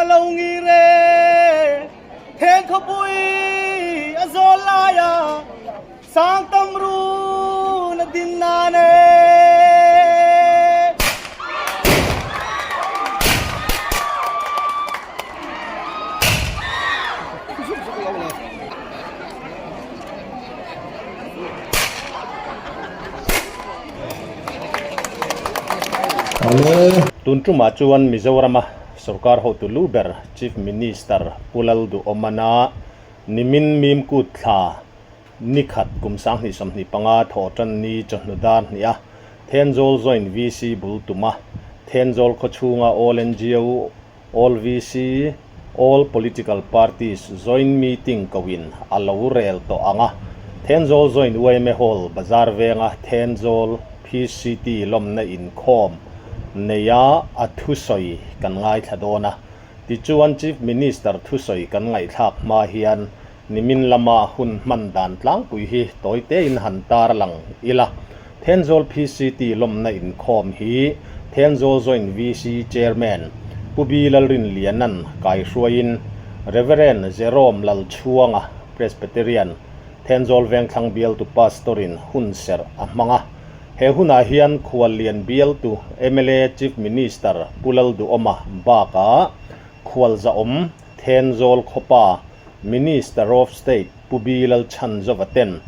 a lo ngir e, Then khawpui a zawl lai a, Sang tam run a din nan e. Tun tumah chuan Mizorama sorkar hotu lu ber Chief Minister Pu Lalduhawmana nimin mimkut thla Ni khat kum 2025 thawh tan ni chawhnu dar hnih a, Thenzawl Joint VC bul tum a, Thenzawl khawchhunga All NGO, All VC, All Political Parties Joint Meeting koin a lo rel tawh ang a, Thenzawl Joint yma Hall bazar venga Thenzawl PCT lawmna inkhawm neia a thusawi kan ngaithla dawn a. Tichuan Chief Minister thusawi kan ngaihthlak hma hian Nimin lama hun hman dan tlangpui hi tawi tein han tar lang ila. Thenzawl PCT lawmna inkhawm hi Thenzawl Joint VC Chairman Pu B Lalrinliana'n kaihruaiin Rev. Jerome Lalchhuanga, Presbyterian, Thenzawl Vengthlang bialtu Pastor-in hun serh a hmang a. He hunah hian Khuallian bialtu mla Chief Minister Pu Lalduhawma bakah Khualzahawm Thenzawl khawpa Minister of State Pu B Lalchhanzova ten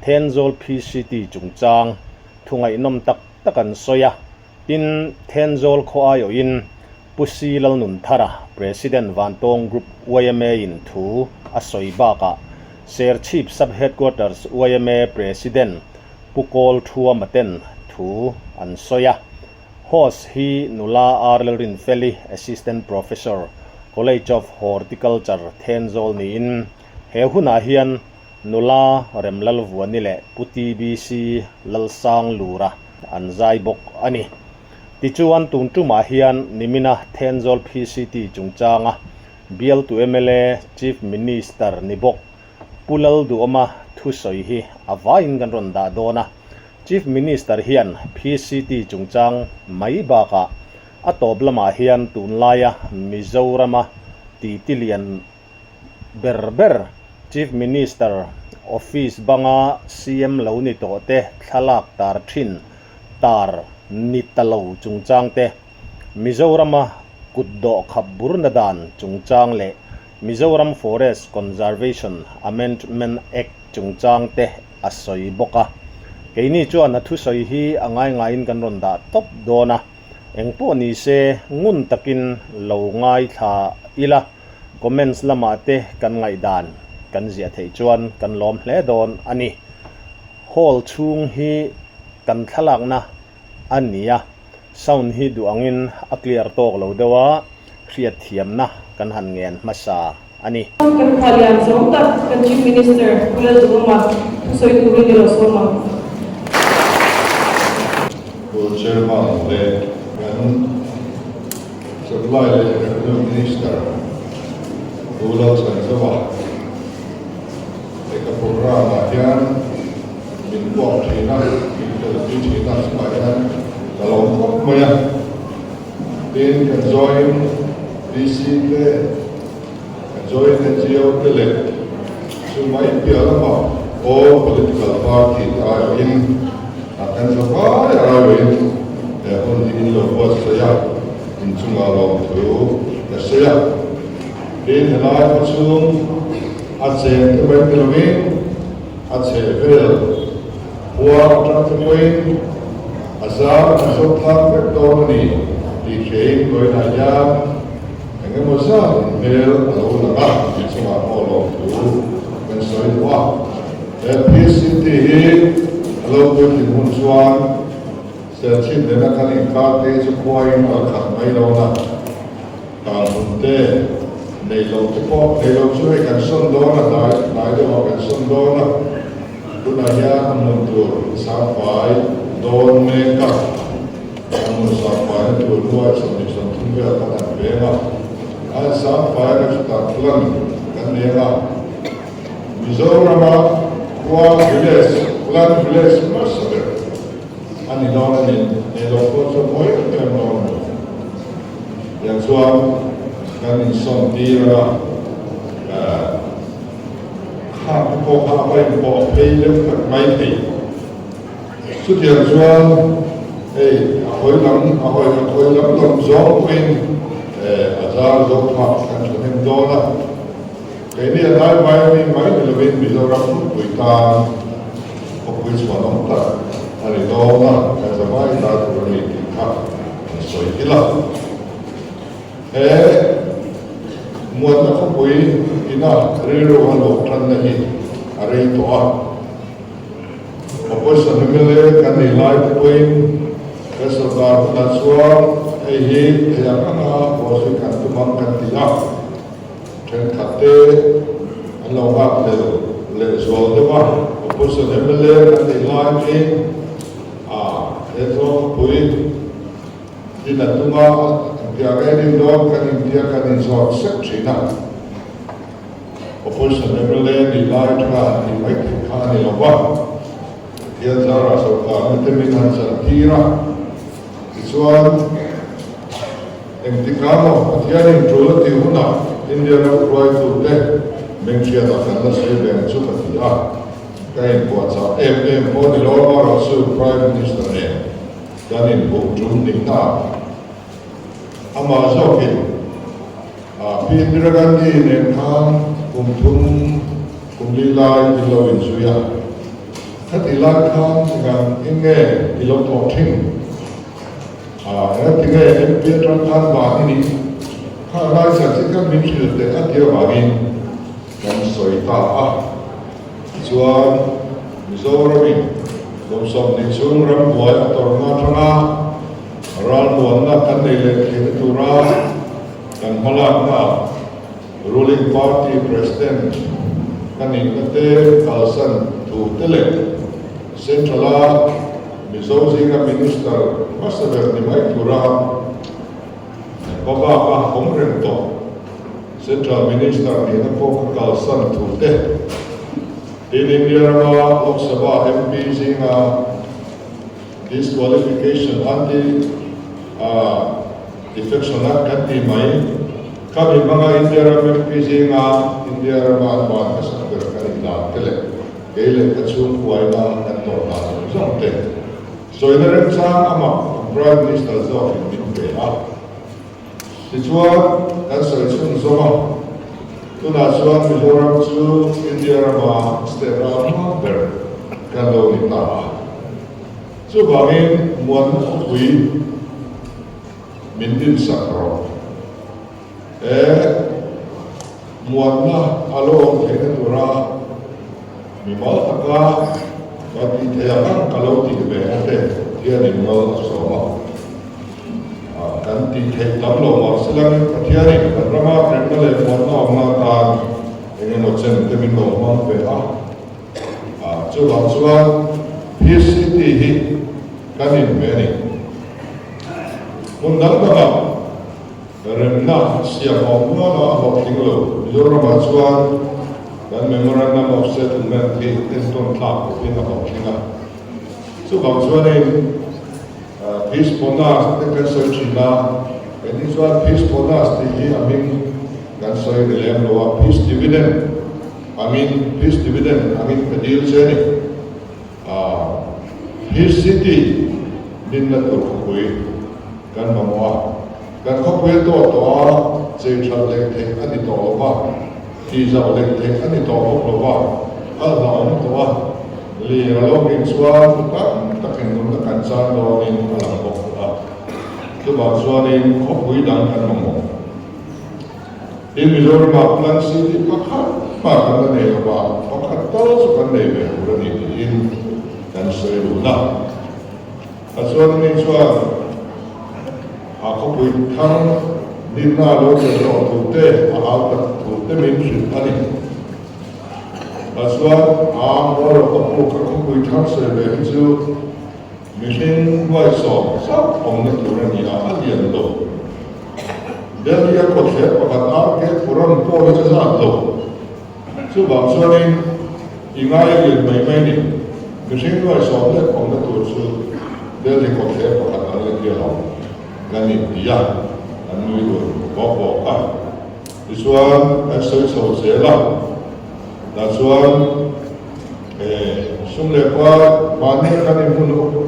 Thenzawl PCT chungchang thu ngaihnawm tak tak an sawi a, tin Thenzawl khaw aiawhin Pu C Lalnunthara, President Vantawng Group yma in thu a sawi bakah Serchhip Sub Headquarters yma President Pu Kawl Thuama ten thu an sawi a. Host hi nula R Lalrinfeli, Assistant Professor, College of Horticulture, Thenzawl niin he hunah hian nula Remlalvuani leh Pu TBC Lalsanglura an zai bawk a ni. Tichuan tun tumah hian nimina Thenzawl PCT chungchanga bialtu mla Chief Minister ni bawk Pu Lalduhawma thusawi hi a vaiin kan rawn dah dawn a. Chief Minister hian PCT chungchang mai bakah a tawp lamah hian tunlaia Mizorama titi lian ber ber Chief Minister Office banga CM lo ni tawh te thlalak tar thin tar ni ta lo chungchang te, Mizorama kut dawh khap burna dan chungchang leh Mizoram Forest Conservation Amendment Act chungchang te a sawi bawk a. Keini chuan a thusawi hi a ngai ngaiin kan rawn dah tawp dawn a, engpawh ni se ngun takin lo ngaithla ila, comments lamah te kan ngaihdan kan ziah theih chuan kan lawm hle dawn a ni. Hall chhung hi kan thlalakna a ni a, sound hi duh angin a clear tawk lo deuh a, hriatthiamna kan han ngen hmasa a ni. Kan khual lian zawng tak kan Chief Minister Pu Lalduhawma thusawi turin i lo sawm ang. Pu Chairman leh kan Supply leh Revenue Minister Pu Lalchhanzova heka programme ah hian min puak thin a, min telpui thin a, chungah hian ka lawm khawp mai a. Tin, kan join DC te, kan join NGO te leh chu mai piah lamah all political party te aiawhin ah kan za vai aiawhin he hun hi in lo buatsaih a, inchungah lawmthu ka sawi a. Tin, helai khawchhung a cheng te mai ni lovin a chhehvel Khua atang te pawhin a zar an zawt thak vek dawn a ni tih hriain vawiinah hian eng emaw zat inhmel a lo lang a tih chungah pawh lawmthu kan sawi duh a. He PCT hi a lo puitlin hun chuan Serchhip nena kan inkar te chu khuain a la khat mai dawn a, tan hun te nei lo te pawh nei lo chu hei kan sawn dawn a, hnai deuhah kan sawn dawn a. Tunah hian a hmun tur sangfai dawn mek a, a hmun sangfaina tur nuai 20 30 vel khan an peng a, an sangfaina chutah plan kan nei ang a, Mizorama khua village, plan village hmasa ber a ni dawn a ni, nei lo pawh chu a mawi em em dawn a ni. Tiang chuan. kan insawn tir a, kha te pawh kha a va inpawh phei deuh tak mai thei. Chutiang chuan hei a hawi lam a hawi a hawi lam lam zawng pawhin a zar zo phak kan thahnem dawn a. Keini a hnai vai a mi mai ni lovin Mizoram khawpui tan khawpui chhuanawm tak a ni dawn a, kan zavai ta tur a ni tih kha an sawi ila. He muanna khawpui ina rilru a luah tanna hi a rei tawh a. Opposition mla kan nei lai te pawhin kan sorkar hunah chuan hei hi thei ang anga buaizui kan tum ang kan ti a. Thenkhat te an lo nghak hlel leh zual deuh a, Opposition mla kan nei lai pawhin a he zawng khawpui din a tum a, engtiang nge din dawn kan intia kan inzawt sek thin a. Opposition mla nih lai tha han tih mai theih kha a ni lo va, Pathian zarah sorkarna te min han chantir a, tichuan engtikah maw Pathianin tul a tih hunah India ram hruaitute mengchhiatah kan la sawi ve ang chu ka ti a, ka inpuahchah em em pawh ni lo amaherawhchu Prime Minister nen kan inhmuh tum nihnaah amah zawkin Pi Indira Gandhi nen khan kum thum kum li lai in lo inzui a, khati lai khan engang eng nge i lo thawh thin? Engati nge MP atang khan van i nih? Kha lai chanchin kha min hrilh teh a ti avangin kan sawi ta a. Tichuan Mizoramin kum 20 chhung rambuai a tawrhna atanga ralmuanna kan nei leh theihna tura kan hmalakna ruling party president ka nihna te kalsan thu te leh Central-a Mizo zinga minister hmasa ber ni mai tura hma baka awm reng tawh Central minister nihna pawh ka kalsan thu te tin India rama Lok Sabha MP zinga Disqualification anti defection a kan ti mai. Kha mi hmanga India ram MP zinga India rama an ban hmasak ber kan indan te leh kei leh ka chhungkuaina kan tawrh dan zawng zawng te sawina remchang amah kan Prime Minister zawkin min pe a. Tichuan kan sawi chhun zawm a, tunah chuan Mizoram chu India rama state ram hma ber kan lo ni ta a. Chuvangin muanna khawpui min dinsak rawh. He muanna a lo awm theihna tura mimal taka ka tih theih ang ang ka lo tih ve na te Pathianin mal a sawm a. Kan tih theih tam lo mah silangin Pathianin kan rama remna leh muanna awmna atan eng emaw chen te min lo hmang ve a. Chuvang chuan Peace City hi kan inhmeh a ni. Hmun dang dangah remna siam awm nual a hlawhtling lo. Mizoramah chuan kan Memorandum of Settlement hi entawn thlak khawpin a hlawhtling a. Chuvang chuanin Peace Bonus te kan sawi thin a, keini chuan Peace Bonus tih hi a hming kan sawi ri lem lo a, Peace Dividend angin, Peace Dividend angin ka dil che a ni. Peace City dinna tur khawpui kan mamawh a, kan khawpui a tawh tawh a, chei that leh theih a ni tawh lo va, tihzauh leh theih a ni tawh bawk lo va, a hlauhawm tawh a, lir a lo ngin chuan tam takin nunna kan chan dawnin a lang bawk a, chuvang chuanin khawpui dang kan mamawh. Tin, Mizoramah Plan City pakhat mah kan la nei lo va, pakhat tal chu kan nei ve tur a ni tiin kan sawi dun a. A chuan ni chuan a khawpui thar dinna lo tel tawh thu te, a hau tak thu te min hrilh a ni. A chuan a mual ka hmu ka khawpui thar sawi ve hi chu Mihring hnuaisawm chauh awmna tur a ni a, a lian lo. Delhi a kawtthler pakhat RK Puram pawh hi a zat lo. Chuvang chuanin i ngai a lian mai mai ni. Mihring hnuaisawm lek awmna tur chu Delhi kawtthler pakhat ang lek hi a lo. Kan inti a, an nui dun bawk bawk a. Tichuan kan sawi chho zel a, tah chuan sum leh pa mahni kan inhmun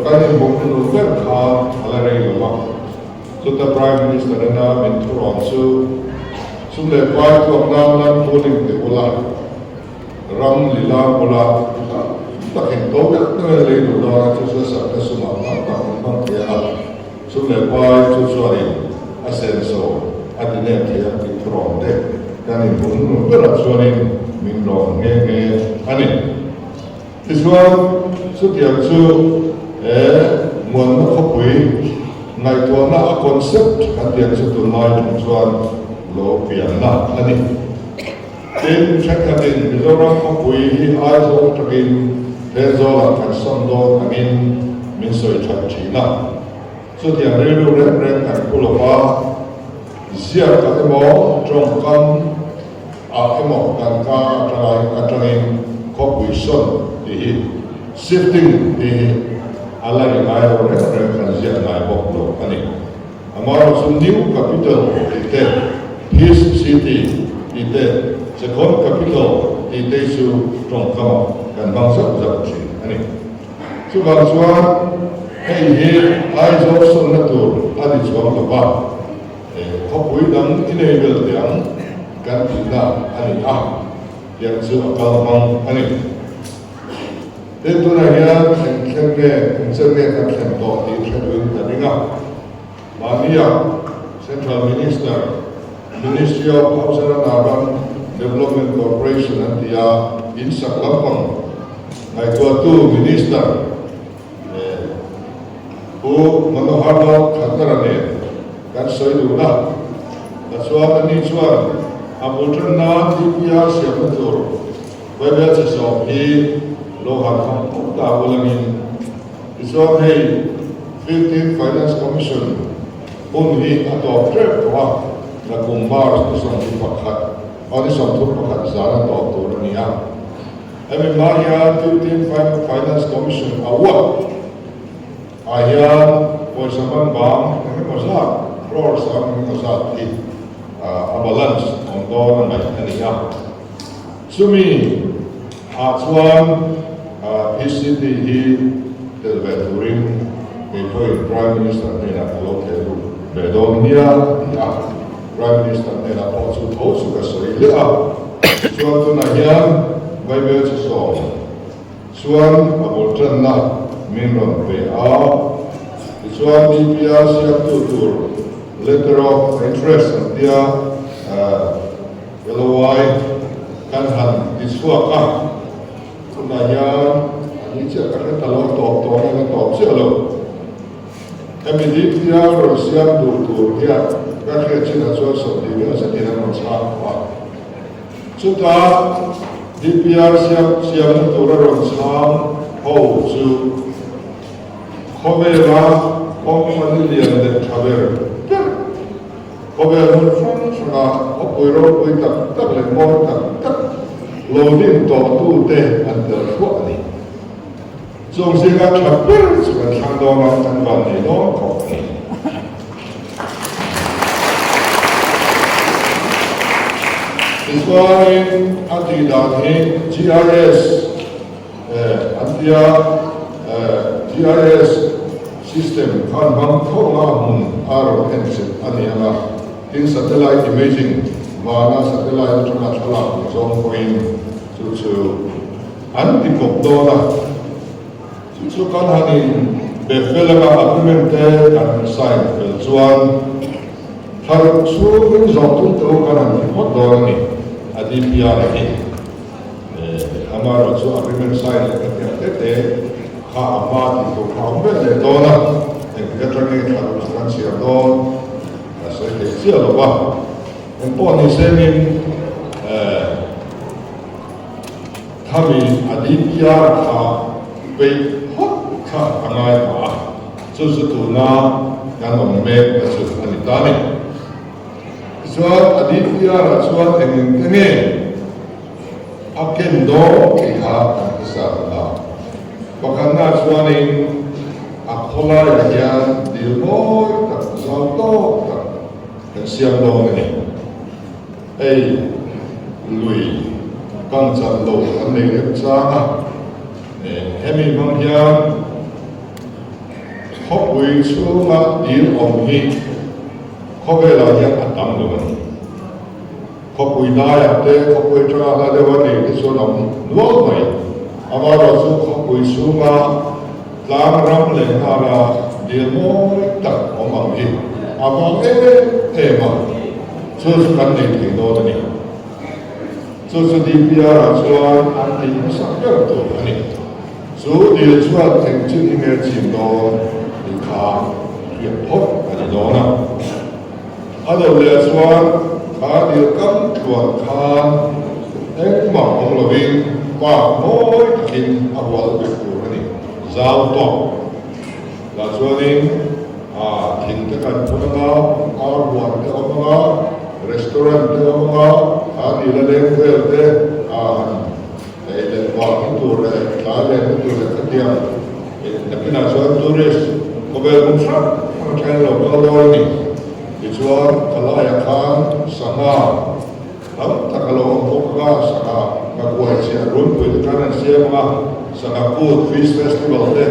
kan inhmuh hnu ber kha a la rei lo va. Chuta Prime Minister ina min thurawn chu sum leh pai tuak nan lan pooling ti ula, ram lila bula takin to deuh deuhin lei duh dawn a, chu chu a sakna sumah tam tak an hmang thei a. Sum leh pai chu chuanin a senso a ti nem thei ang tih thurawn te kan inhmuh hnung berah chuanin min rawn nghe nghe a ni. Tichuan, chutiang chu he muanna khawpui ngaihtuahna a concept kan tiang chu tunlai tum chuan lo pianna a ni. Tin, thenkhatin Mizoram khawpui hi Aizawl atangin Thenzawlah kan sawn dawn angin min sawi that thin a. Chutiang rilru reng reng kan phu lo va, ziak ah emaw, tawngkam ah emaw kan ka atangin khawpui sawn tih hi, shifting tih hi a la ri ngai lo reng reng kan ziak ngai bawk lo a ni. Amaherawhchu chu New Capital tih te, Peace City tih te, Second Capital tih te chu tawngkamah kan hmang zauh zauh thin a ni. Chuvang chuan hei hi Aizawl sawnna tur a ni chuang lo va, khawpui dang i nei vel teh ang kan tihna a ni a, tiang chu a kal hmang a ni. Tin, tunah hian eng thleng nge, eng chen nge kan thlen tawh tih hre duhin ka ring a. Mahnia Central Minister, Ministry of Housing and Urban Development Corporation an ti a, in sak lampang ngaihtuahtu Minister Pu Manohar Lal Khattar-a nen kan sawi dun a. Tichuan, ani chuan a bul tan nan DPR siamna tur Bible chi sawm hi lo han hmang phawt ta ulangin, tichuan hei Fifteenth Finance Commission hun hi a tawp tep tawh a, nakum March ni 21, aw ni 31 zan a tawp tur a ni a. Hemi hma hian Fifteenth Finance Commission a uak ah hian pawisa man bang eng emaw zat, crores ang eng emaw zat hi a balance awm dawn a ngaih a ni a. Chumi ah chuan PCT hi tel ve turin kei pawhin Prime Minister hnenah ka lo theh lut ve dawn nia a ti a. Prime Minister hnenah pawh chu tho chu ka sawi leh a. Tichuan tunah hian Vaibel chu sawm chuan a bul tanna min rawn pe a. Tichuan DPR siamtu tur Letter of Interest an tia. LOI kan han ti chhuak a, tunah hian a ni chiah ka hre ta lo, a tawp tawh nge ka tawp chiah lo. Hemi DPR rawn siam duh tur hian ka hriat chinah chuan 20 vel zetin an rawn chhang tawh a. Chutah DPR siam siamna tura rawn chhang ho chu khawvela company lian leh tha ber ber Khawvel hmun hrang hranga khawpui ropui tak tak leh mawi tak tak lo din tawhtute an tel thluah a ni. Chung zinga tha ber chu kan thlang dawn a, kan van nei dawn khawp a ni. Tichuanin a tih dan hi GIS an tia, GIS system khan hmang tho anga a hmun a rawn en chilh a ni ang a, tin satellite imaging vana satellite atanga thlalak ang zawng pawhin chu chu an ti kawp dawn a, chu chu kan han in be fel anga agreement te kan sign fel chuan thar chhungin zawh tum te u kan han ti phawt dawn a ni a DPR hi. Amaherawh chu agreement sign leh ka tiang te te kha a hma tih tur kha a awm vel leh dawn a, engtik atangin thla duh chu kan chhiar dawn a sawi thei chiah lo va. Engpawh ni semin khami a DPR kha peih phawt kha a ngai hma a, chu chu tuna kan awm mek na chu a ni ta a ni. Tichuan a DPR ah chuan eng eng te nge a ken dawn tih kha kan hre sa ta ta. Pakhatna chuanin a khawlaiah hian dil mawi tak, zau tawk tak kan siam dawn a ni. Hei lui kan chan lo kan nei rem chang a, hemi hmang hian khawpui chhunga dil awm hi khawvelah hian a tam lo a ni. Khawpui daiah te, khawpui atanga hla deuh a nei te chuan a awm nual mai. Amaherawhchu khawpui chhunga tlang ram leh nghala dil mawi tak awm ang hi a vang em em a, chu chu kan nei thei dawn a ni. Chu chu DPR ah chuan an tih hmasak ber tur a ni. Chu dil chuan eng chin hi nge chim dawn tih kha hriat phawt a ni dawn a. A lo leh chuan kha dil kam tluan khan engmah awm lovin park mawi takin a hual vek tur a ni. Zau tawk lah chuanin thing te kan phun anga, ar huan te awm anga, restaurant te awm anga, kha dil a leng vel te han ei leh vah na tur leh tlai leh na tur leh khatiang nakinah chuan tourist khawvel hmun hrang hrang atangin a lo kal dawn a ni. Tichuan khalaiah khan sangha tam tak a lo awm bawk anga, sangha nghakuai chiah runpui te khan an siam anga, sangha kut fish festival te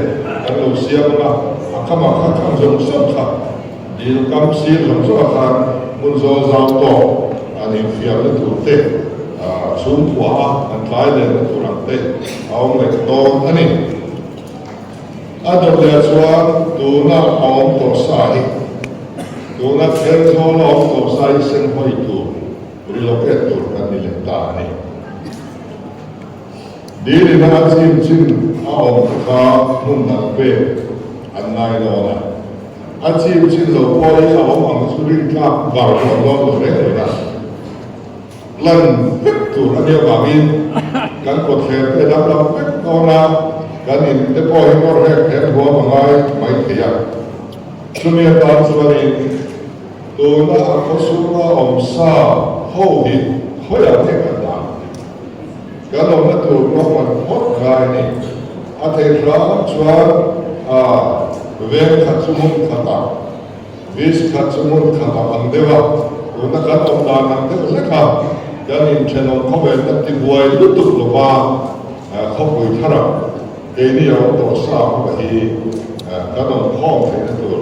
kan lo siam anga, a khamah khan khang zawng zawng kha dil kam sir zawng zawngah khan hmun zawl zau tawk an infiamna tur te, chhungkua a an tlai lenna tur ang te a awm leh dawn a ni. A dawt leh chuan tuna a awm tawh sa hi, tuna Therzawl a awm tawh sa hi sen hawi tur, relocate tur kan ni leh ta a ni. Dilina a chim chin a awm te kha hmun dang pek an ngai dawn a, a chim chin lo pawh hi a awm ang chu rintlak var dawn dawn lo reng reng a. Lan vek tur a nih avangin kan kawtthler te danglam vek dawn a, kan in te pawh hi ngawr hlek hlek huam a ngai mai thei a. Chumi atan chuanin tuna a khawchhunga awm sa ho hi khawiah nge kan dah? Kan awmna tur ruahman phawt ngai a ni. A theih hram chuan a veng khat chu hmun khatah Vis khat chu hmun khat a ang deuh a, tuna kan awm dan ang deuh hlek a, kan inthenawm khawvel kan ti buai lutuk lo va, khawpui thar ah keini a awm tawh sa pawh hi kan awm khawm theihna tur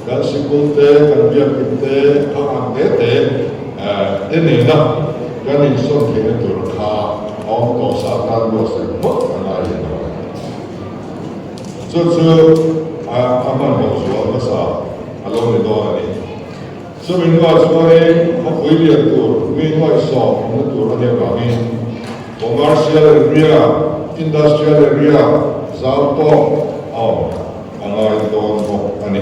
kan sikul te, kan biakinn te, thang ang te te te nena kan insawn theihna tur kha a awm tawh sa tan buatsaih phawt a ngai leh lo. Chu chu a hmanhmawh zual hmasa a lo ni dawn a ni. Chumi hnuah chuanin khawpui lian tur mi nuaihsawm awmna tur a nih avangin commercial area, industrial area zau tawk a awm a ngai dawn bawk a ni.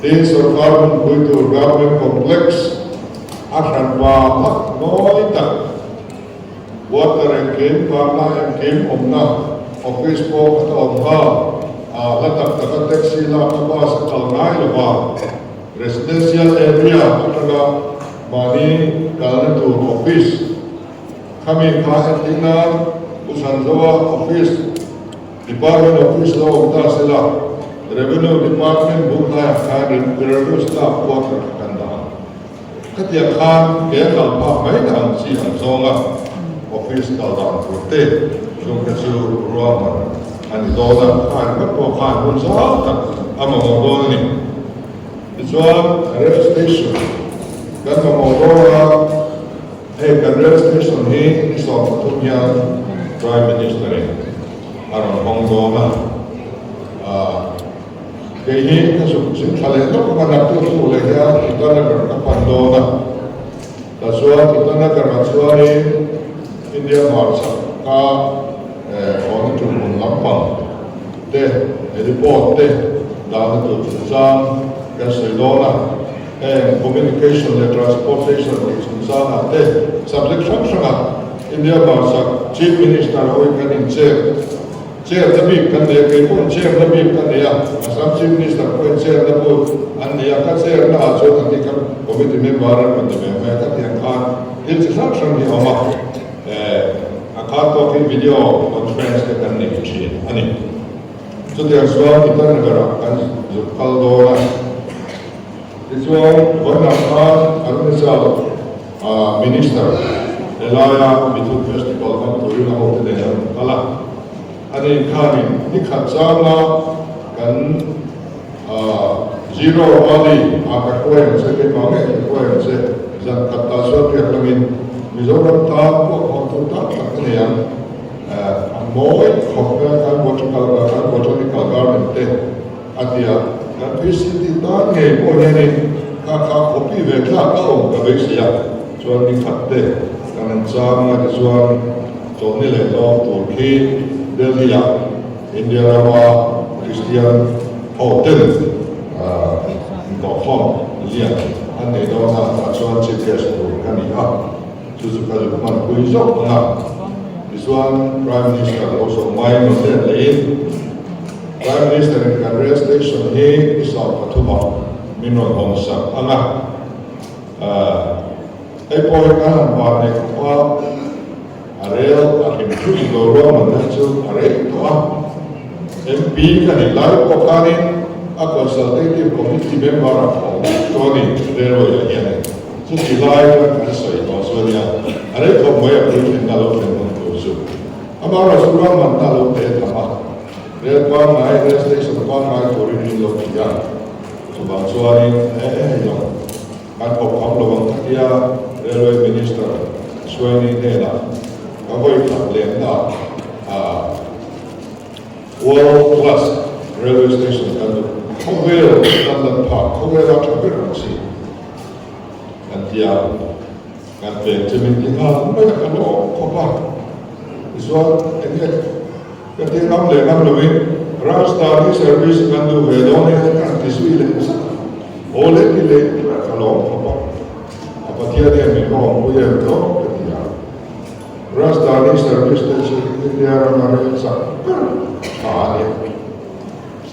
Tin, sorkar hmunpui tur government complex a hranpa phak nawi tak, Water engkim, vangla engkim awmna office pawh a ta awm nghal. A hla tak taka taxi lakna bus a kal ngai lo va, residential area atanga mahni kalna tur office khami kha entir nan Pu Chhanzoa office, department office lo awm ta sela, revenue department bul hnaiah khan revenue staff quarter kha kan dah ang. Khatiang khan ke kal phak mai ta ang chi ang zawnga office kal dan tur te chung te chu ruahman a ni dawn a, khan vek pawh khan hun zau tak a mamawh dawn a ni. Tichuan rail station kan mamawh dawn a, hei kan rail station hi ni 13 hian Prime Minister in a rawn hawng dawn a, Kei hi ka zuk zin thla leh lawk a, naktuk chu leh hian Itanagar ka pan dawn a, tah chuan Itanagar ah chuanin India hmarchhak ka awmna tur hmun lampang te heliport te dahna tur chungchang kan sawi dawn a, heng communication leh transportation tih chungchang ah te subject hrang hrang ah India hmarchhak Chief Minister hoin kan inchek. Chair na bik kan nei a, kei pawhin chair na bik ka nei a, Assam Chief Minister pawhin chair na buk an nei a, ka chair na ah chuan an ni kha committee member an rawn ni ve mai a, ka ti ang khan thil chi hrang hrang hi a awm a, a khat tawkin video conference te kan nei thin a ni. Chutiang chuan Itanagar ah kan zuk kal dawn a, tichuan vawiinah khan Arunachal. Minister helaia Mithun Festival hmang turin a hote nen an rawn kal a. Ani khanin ni khat changa kan Zero Valley ah ka hruai ang che, keimah ngei ka hruai ang che, zan khat tah chuan riak langin Mizoram tan pawh hmangtu tam tak a nei ang. A mawi khawp mai a, kan Botanical Garden te a ti a, kan PCT tan ngei pawh hianin kha kha copy ve tlak a awm ka beisei a, chuan ni khat te kan han chang a tichuan chawlhni leh lawm tur khi Delhi ah India rama Kristian ho ten inkohkhawm lian an nei dawn a, tah chuan Chief Guest tur ka ni a, chu chu ka zuk hmanpui zawk ang a, tichuan Prime Minister lo sawm mai rawn let lehin Prime Minister in kan rail station hi ni 13 ah min rawn hawn sak ang a, hei pawh hi kan han van nei khawp a, A rel a hlim thut lo ruahmanna chu a rei tawh a. MP ka nih lai pawh khanin a Consultative Committee member a thawh vek tawh a ni, railway ah hianin. Chuti lai chuan kan sawi tawh chu a nia, a rei khawp mai a puitlinna lo thlen hun tur chu. Amaherawhchu ruahmanna a lo te tham a, rel pangngai, rail station pangngai turin min lo ti a, chuvang chuanin he hei zawng. Kan khawp kham lo ang ka tia Railway Minister Suaini hnenah ka vawi khat lenna ah World Class Railway Station kan duh. Khawvel kan lan phak, khawvela tha ber ang chi kan tia kan pek che min ti nghal mai a ka lawm khawp a. Tichuan enge ka ti ngam leh ngam lovin Rajdhani service kan duh ve dawn e kan ti zui leh zat a. Aw leh ti leh ber ka lawm khawp a, a Pathian hian min va awmpui em tawh ka ti a. Rajdhani service te chu India rama rel chak ber tha a ni.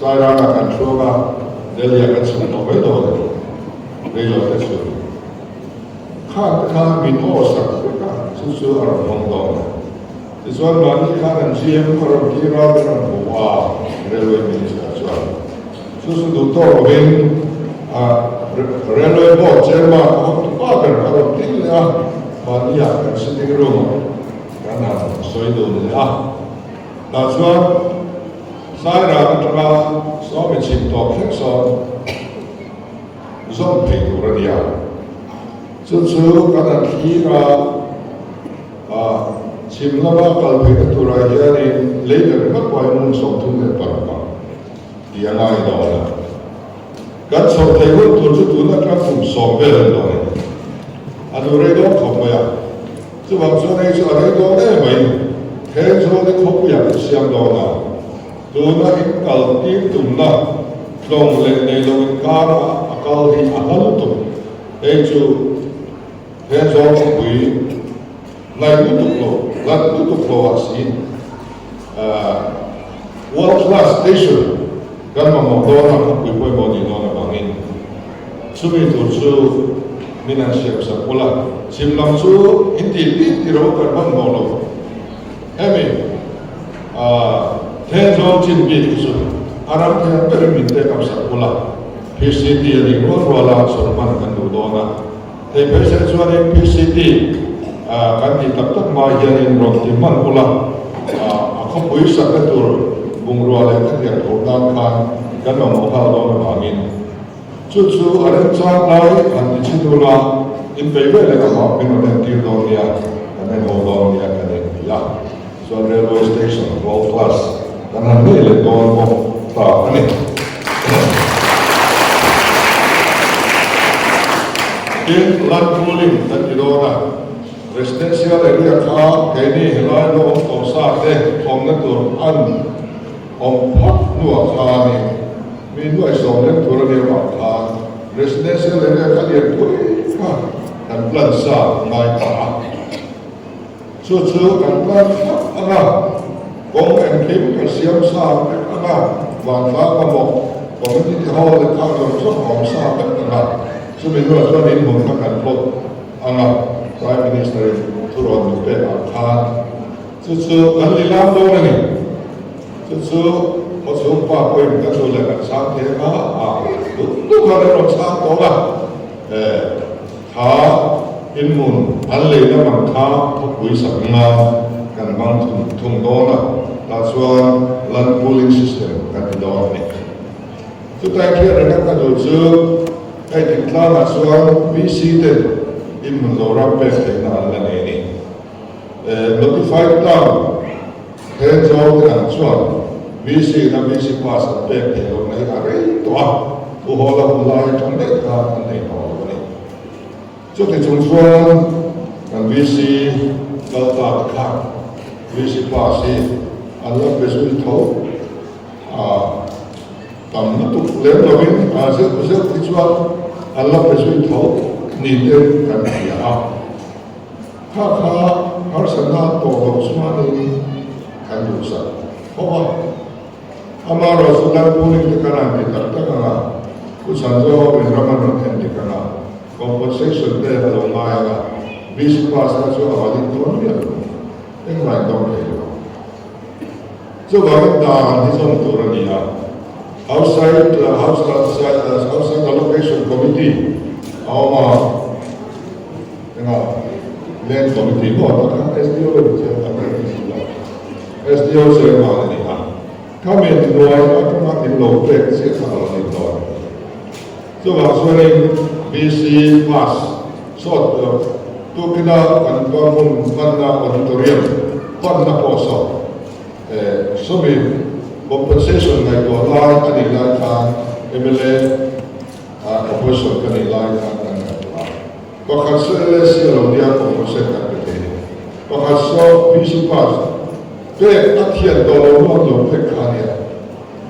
Sairanga kan chhuak a, Delhi-ah kan chhuk tawh mai dawn a ni. Reilo te chu khan te khan min aw sak vek a, chu chu a rawn hawng dawn a. Tichuan mahni khan an GM a rawn tir a, min rawn hmu a, Railway Minister chuan. Chu chu duh tawk lovin Railway Board Chairman a hawk tu pa ber a rawn ding leh a, mahni ah kan sitting room ah kan han sawi dun leh a. Tah chuan Sairang atanga sawmi chhim tawp thleng sawn zawm thei tur a ni a. Chu chu kan han thlir a, chhim lama kal theihna turah hianin lei ber ringawt pawh hi hmun 36 ang. Tih a ngai dawn a. Kan chhoh theih hun tur chu tun atang kum 10 vel an dawn a ni. A nu rei dawn khawp mai a. Chuvang chuan hei chu a rei dawn em mai. Thenzawl hi khawpuiah kan siam dawn a. Tuna in kal tir tumna tlawng leh nei lo inkar a a kal hi a hla lutuk. Hei chu Thenzawl khawpui Ngaih lutuk lo, hlat lutuk lo ah si World Class Station kan mamawh dawn a, khawpui pawimawh nih dawn avangin chumi tur chu min han siam sak ula. Chhim lam chu in tih bik ti ro kan hmanhmawh lo. Hemi Thenzawl chin bik hi chu a ram thiam berin min pek up sak ula. PCT a nih rual ruala sawn hman kan duh dawn a. Hei phei se chuanin PCT kan tih tak tak hma hianin rawn ti hman ula, a khawpui sakna tur bungrua leh ka tiang tho nan khan kan mamawh nghal dawn avangin chu chu a remchang lai han ti chhin ula, inpeih ve leh amah min rawn entir dawn nia, kan en ho dawn nia kan en ti a. Chuan Railway Station World Class kan han nei leh dawn bawk ta a ni. Tin, land pooling kan ti dawn a, residential area kha keini helai lo awm tawh sa te awmna tur an awm phawt hnuah khanin mi nuai sawm lem tur a nia vang khan residential area kha lian pui kha kan plan sa ngai ta a. Chu chu kan plan thlap ang a, kawng engkim kan siam sa vek ang a, vantlang mamawh community hall leh khang zawng zawng a awm sa vek ang a, chumi hnuah chuan in hmun kha kan plot ang a, Prime Minister in thurawn min pek ang khan chu chu kan lilam dawn a ni. Chu chu khawchhung pa pawhin ka chu leh kan chhang thei ang a, a duh duh khan an rawn chhang tawh a, eh kha in hmun. An leina man kha khawpui sak nan kan hmang thung thung dawn a, tah chuan land pooling system kan ti dawn a ni. Chutai khian renga ka duh chu hei thingtlangah chuan VC ten inhmun lo ram pek theihna an la nei a ni. Notified town he zawng te ang chuan VC in a VC pass an pek theih loh na hi a rei tawh a, thu haw la hun lai atang daih khan an nei tawh lo a ni. Chuti chung chuan kan VC kal ta te khan VC pass hi an la pe zui tho a, tam lutuk lem lovin a zeuh zeuh hi chuan an la pe zui tho ni ten kan hria a. Kha kha harsatna tawh loh chuanin kan duhsak fo a. Amaherawh chu Lalpuning te kan han ti tak tak ang a, Pu Chhanzo ho in ram an rawn en dik ang a, compensation te a lo ngai ang a, VC pass kha chu a valid dawn miah lo, engmah in dawng thei lo. Chuvangin dan hi zawm tur a ni a, Outside Outside Allocation Committee a awm a. Engah Land Committee maw tak kha SDO in chiah tak a ni si lo. SDO chairman a ni a, khami hnuai atanga in lo pek chiah kha a lo ni dawn. Chuvang chuanin VC pass sawt tukina kan hmun hmanna auditorium panna pawh saw sawmi compensation ngaihtuah lai a nih lai khan mla Opposition ka nih lai khan kan ngaihtuah a. Pakhat saw LSC a lo nia compensate kan pe thei ni. Pakhat saw PC pass pek a thian tawh lo nuam lo pek kha nia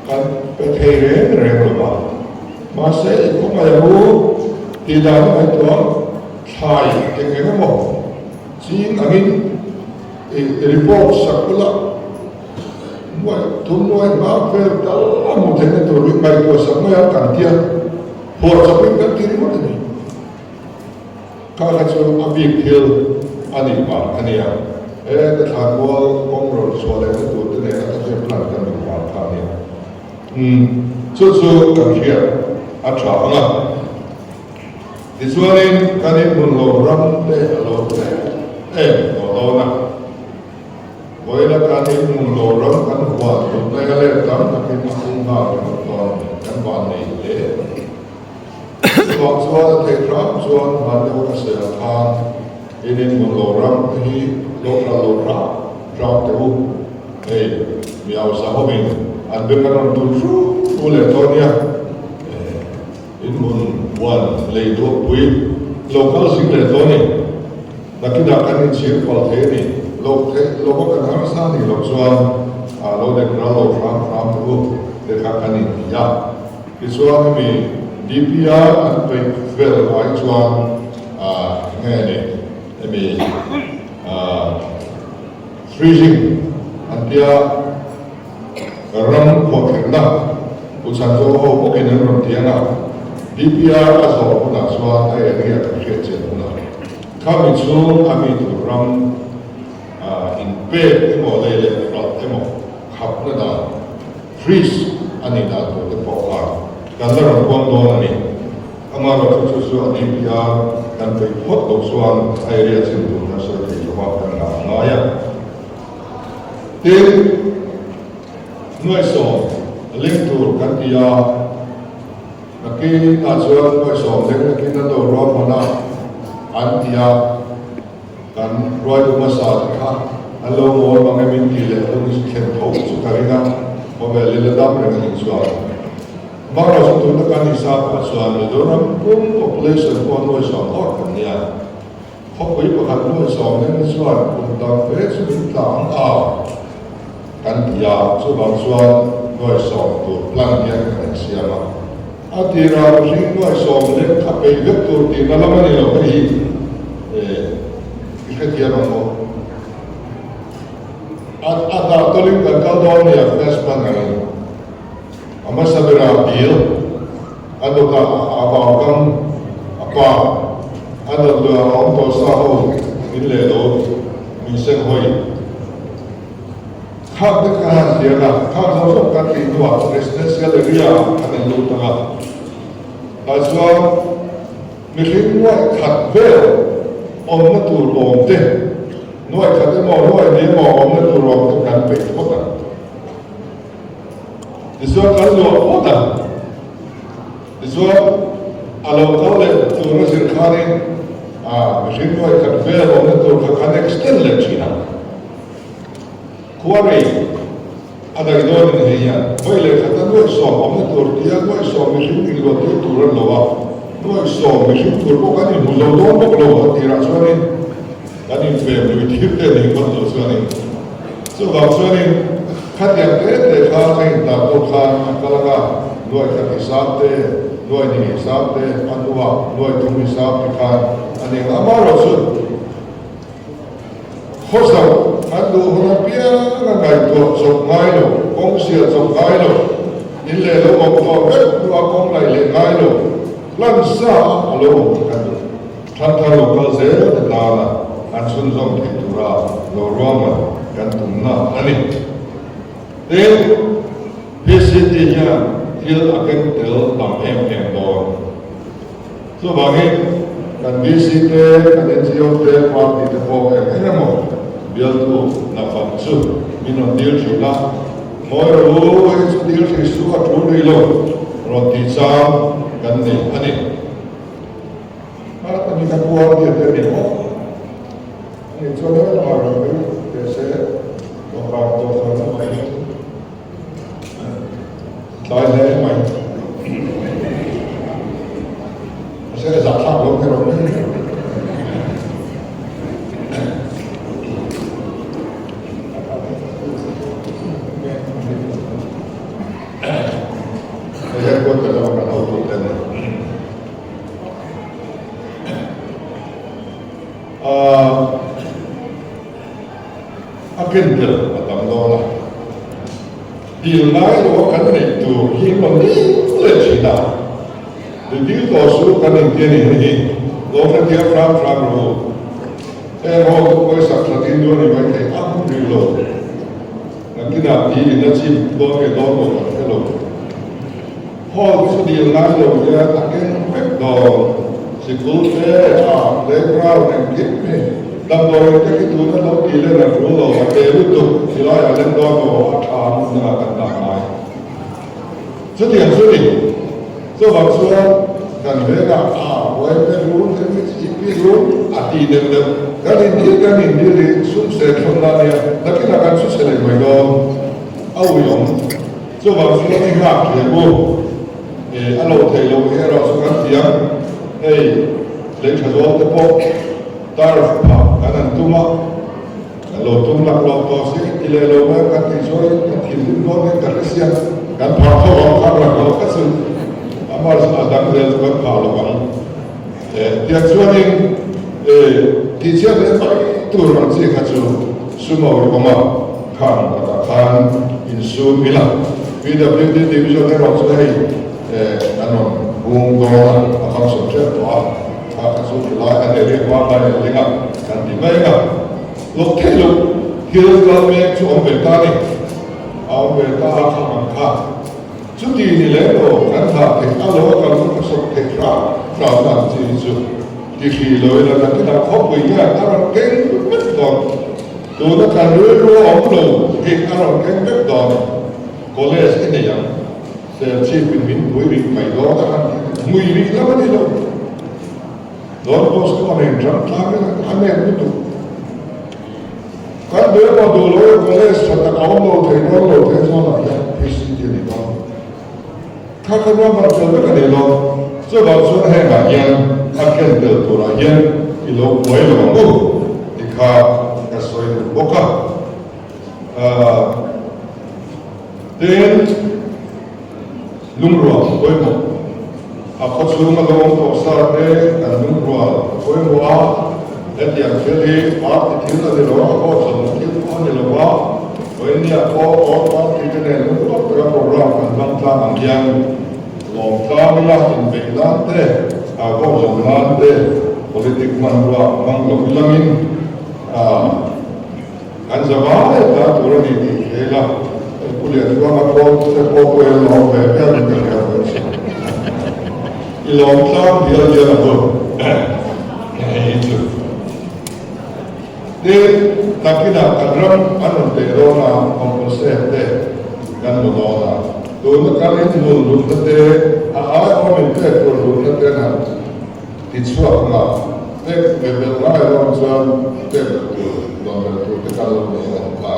kan pe thei reng reng lo va. Mahse i khawngaih ang u tih dan a ngaihtuah thlai eng eng emaw ching angin i report sak ula. Nuai thum nuai hma vel tal a hmuh theihna tur hi ngaihtuah sak mai a kan tia phuah chawpin kan ti ringawt a ni. Kha kha chu a bik thil a nih vang a nia. He ka thlanmual kawng rawn chhuah lehna tur te nena ka hriat plan kan duh vang kha a nia. Umm chu chu kan hriat a tha ang a. Tichuanin kan inhmun lo ram te a lo tlem em tawh dawn a. Vawiin kan inhmun lo ram kan huan tur hnaih a let tam takin a pung nghal ringawt dawn a ni, kan van nei hle. Chuvang chuan a theih hram chuan hman deuh ka sawi ang khan in inhmun lo ram te hi lo hral lo hram hram teh u, hei mi hausa hovin an beng an rawn tul hru hru leh dawn nia. Inhmun huan lei duahpui lo kal zing leh dawn i, nakinah kan inchhir fal thei a ni. Lo theih lova kan harsa nih loh chuan lo dek ral lo hram hram teh u te kha kan inti a. Tichuan hemi DPR an peih vel ai chuan nge ni hemi freezing an tia. Ram khuahkherhna Pu Chhanzo ho bawkin an rawn ti ang a, DPR a zawh hunah chuan a area kan hriat chian hunah khami chhung a mi tur ram inpek emaw lei leh hralh emaw khapna dan freeze a nih dan tur te pawh khan kan la rawn puang dawn a ni. Amaherawhchu chu chu a DPR kan peih phawt loh chuan a area chin tur kan sawi thei lo a, kan ngah a ngai a. Tin, nuaihsawm leng tur kan ti a, nakinah chuan nuaihsawm leng nakin an lo ruahman a an ti a, kan ruaitu hmasa te kha an lo ngawi mang em in tih leh hun thlen tho chu ka ring a, khawvel i la dam reng a nih chuan. Amaherawhchu chu tuna kan insa pah chuan Mizoram pum population pawh nuaihsawm awrh kan nia. Khawpui pakhat nuaihsawm leng chuan kum tam fe chu min tla ang a kan ti a, chuvang chuan nuaihsawm tur plan hian kan insiam a. A tirah mihring nuaihsawm leng kha peih vek tur tihna lam a ni lo hei hi i hrethiam ang maw? A a dah tawlin kan kal dawn nia first man angin a hmasa berah dil. A dawtah a vaukam, a pa, a dawt luah a awm tawh sa ho in leh lo min seng hawi. Khak te kha han hliang a, khak zawng zawng kan tih hnuah residential area ah kan in lut ang a. Tah chuan mihring nuaih khat vel Awmna tur awm te, nuai khat emaw nuai hnih emaw awmna tur awm te kan peih phawt ang. Tichuan kan luah phawt ang. Tichuan a lo kal leh tura zir khanin a mihring nuai khat vel awmna tur kha kan extend leh thin ang. Khuarei a daih dawnin hei hian vawi leh khata nuaihsawm awmna tur tia nuaihsawm mihring inluah tir tur an lo a, nuaihsawm mihring tur pawh kan inhmu zo dawn bawk lo a tirah chuanin kan inpem lui thil te nih phawt loh chuanin chuvang chuanin khatiang te te kha a indah tawk khan a kal anga nuaikhat hisap te, nuaihnih hisap te, a hnuah nuaithum hisap ti khan a ni ang amaherawhchu. Khawsau an duh hun apiang a ngaihtuah chawp ngai lo, kawng sial chawp ngai lo, in leh lo awm tawh vek hnuah kawng laih leh ngai lo, plan sa a lo awm tak a ni. Thanthar lo kal zel te tana an chhunzawm theih tura lo ruahman kan tumna a ni. Tin, PCT hian thil a keng tel tam em em dawn. Chuvangin, kan DC te, kan NGO te, party te pawh eng eng emaw bialtu nafak chu min rawn dil thin a, Ngawi rawh u, hei chu dil thei su a tul rih lo, rawn tih chang kan nei a ni. Hmar a ni ka puar diat te ni maw? Ani chuan he lamah rawn nui teh se, dawhkan dawhkan lamah hian Tlai hle mai. Mahse a zahthlak lo kher awm mai. Hei headquarter lama kan hotute a ni. A ken tel a tam dawn a. Dil ngai lo a kan neih tur hi rawn dil leh thin a, mi dil tawh su kan inti a nih hi, lo hrethiam hram hram rawh u. Heng ho chu pawisa tha dil dawn ni mai thei ang rih lo. Nakinah ti in a chim dawn nge dawn lo kan hre lo. Hall chu dil ngai lo hian a keng vek dawn. Sikul te a playground engkim hi damdawiin te khi tuna lo tih len an rul lo a te lutuk silaiah len dawn lo a tha hmun dangah kan dah ngai. Chutiang chu ni. Chuvang chuan kan vengah a YMA rul MECP rul a ti deuh deuh. Kan indil kan indil hi sum se thlawn la nia nakinah kan su se leh mai dawn a uiawm. Chuvang chuan i nghak thiam u. A lo theih loh hi erawh chu kan thiam. Hei lei tha zawl te pawh turf phah kan han tum a, kan lo tum lak lawk tawh si ti leh lo mai kan tih chuan kan thinrim dawn hian ka hre sia, kan phah tho ang khak lak lo ka chu amah a dang zel chu kan phah lo ang. Tiang chuanin tihchhiat leh mai tur ang chi kha chu sumo rawng a khan takah khan insum ila. PWD division erawh chu hei an rawn bung dawn a, a function tep tawh a, kha kha chu tilai an area hma lai a ling a kan ti mai ang a. Lawk theih loh thil kal mek chu awm ve ta a ni, a awm ve ta a kha ang kha. Chuti ni leh lo, kan thlah theih a lo a kal chu ka sawp theih hram hram dan chi hi chu ti hrih lo ila nakinah khawpui hian a rawn keng vek dawn. Tuna kan rilru a awm lo hi a rawn keng vek dawn. College i nei ang, Serchhip in min pui rih mai dawn a han ti hmui rih lam a ni lo. Don Bosco a nen ram tlang in a nen lutuk. Kan duh emaw duh lo e college tha tak a awm lo thei dawn lo thei zawn ah hian PCT a ni dawn. Kha kha ruahman fel vek a ni lo. Chuvang chuan heng ah hian a ken tel tur ah hian i lo buai lo ang u ti kha ka sawi duh bawk a. Tin, lungrual pawimawh a khawchhung a lo awm tawh sa te kan lungrual a pawimawh a, hetiang thil hi party thil a ni lo a, khaw chawlhna thil pawh a ni lo a, Vawinia pawh all party te nen lungrual taka program kan hmang tlang ang hian lawm tlang ila inbeih nan te, khaw zawm nan te politic hmanrua hmang lo ilangin Kan zavai ta tur a ni tih hre ila, hei Pu Lianzuanga pawh te pawh pawh i lawm ve viau in ka hria mai chu. I lawm tlang dial dial a hun hei hi chu. Tin, nakinah kan ram an rawn teh dawn a, compensate te kan hmu dawn a. Tuna kan inhmun hlutna te, a aiawm inpek tur hlutna te an han ti chhuak ang a, pek ve belh ngai dawn chuan pek belh tur, dawn belh tur te kan lo nei ang kha.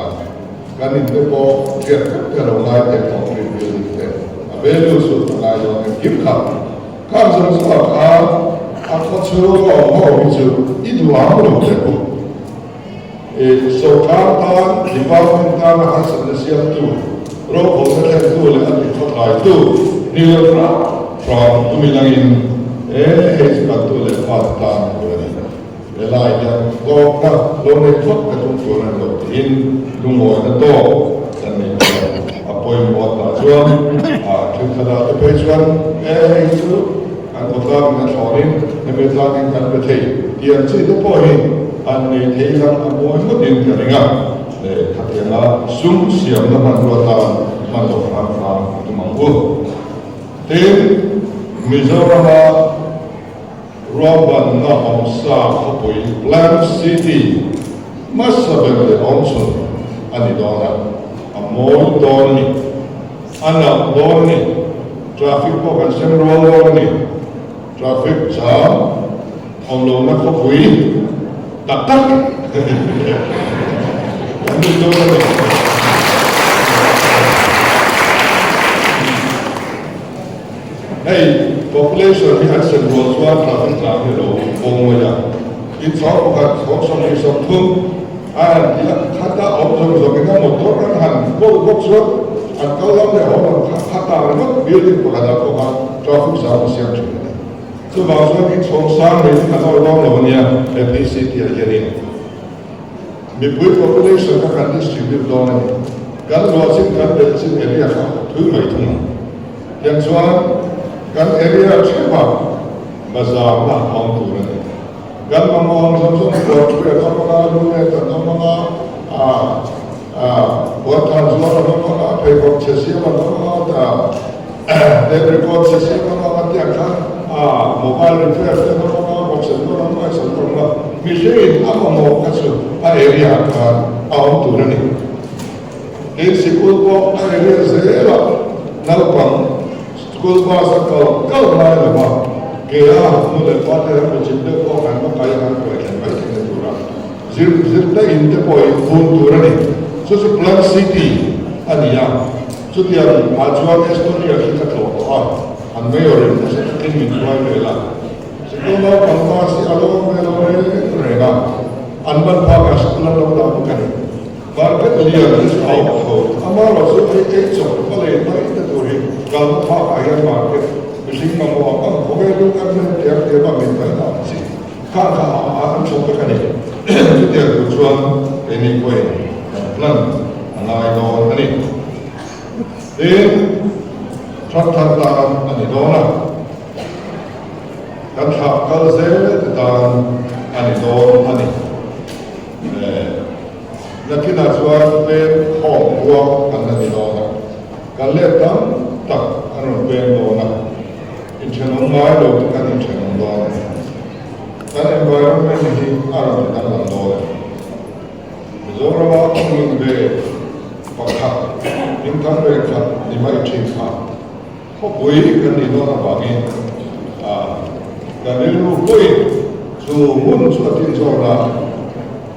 Kan in te pawh hriat vek te a lo ngai thei concrete building te a value chu a ngai dawn engkim kha. Khang zawng zawngah khan a khaw chhung a awm ho hi chu i duh ang lo teh u. I sawrkar tan, department tana harsatna siamtu, rokhawlna thlentu leh a tihkhawtlaitu ni lo hram hram tumi langin he hei chu kan tu leh fate tan tur a ni. Helai hian hlawkna lo nei phawt ka tum tur a ni lo tiin lungawina tawk kan nei tur a, a pawimawh tah chuan thilkhatah te phei chuan e hei chu kan khawtlangin a thlawnin hemi tlangin kan pe thei tih ang chi te pawh hi an nei thei lang a mawi ngawtin ka ring a, leh khatianga sum siamna hmanrua tan hman loh hram hram a tum ang u. Tin, Mizorama Ruahmanna awmsa khawpui Plant City hmasa ber leh awmchhun a ni dawn a, a mawi dawn a ni, a nalh dawn a ni, traffic pawh kan sem rual dawn a ni, traffic jam awm lohna khawpui tak tak kan ni dawn a ni. Hei population hi an sem rual chuan traffic tlang hi a lo pawng mai a, in chhawng pakhat chhawng 20, a han ti a, khata awm zawng zawngin a motor an han kawl bawk chuan an kal lam leh haw lam kha khata ringawt building pakhatah pawh khan traffic jam a siam thin a ni. Chuvang chuan in chhawng sang mai hi kan awi dawn lo a nia he PC tih ah hianin mipui population kha kan distribute dawn a ni. Kan luah chin kan belh chin area kha thui mai thung ang. Tiang chuan kan area theuhah bazar na a awm tur a ni. Kan mamawh ang zawng zawng huan thu an awm anga, lu let an awm anga, huan than zuar an awm anga, pheikhawk chhe siam an awm anga, tape record chhe siam an awm anga tiang khan mobile repair te an awm anga, vawksen dawr an awm anga, eichawlh dawr an awm anga, mihringin a mamawh kha chu a area ah khan a awm tur a ni. Tin, sikul pawh a area zelah naupang school bus a kal kal ngai lo va, ke a nu leh pa te hian michim deuh pawh kan va kai a kan kuai thlen mai thei na tura zir zirna in te pawh in phun tur a ni. Chu chu Plum City a ni a, chutiang ah chuan Estonia khi ka tlawh tawh a, an mayor in nasa takin min hruai vel a, sikul naupang bus hi a lo awm ve lo reng reng a, an ban phakah sikul an lo dah bawk a ni. Market lian hi chu a awm tho. Amaherawh chu ei ei chawp a lei mai te tur hi kalna phak ah hian market mihring mamawh ang ang khawvel lu kan rem tiang tiang a min mai dan chi kha kha a an chawp vek a ni. Chutiang tur chuan keini pawhin kan plan a ngai dawn a ni. Tin, thar thar tan a ni dawn a, kan thlah kal zel te tan a ni dawn a ni. Nakinah chuan peng khawm ruang an la ni dawn a, kan let tam tak an rawn peng dawn a, inthenawm ngai lo te kan inthenawm dawn a ni. Kan environment hi a rawn ti danglam dawn a ni. Mizorama hmun ve pakhat, hmingthang ve khat ni mai thin kha Khawpui kan nih dawn avangin kan rilru pawhin chu hmun chu a tin zawk a,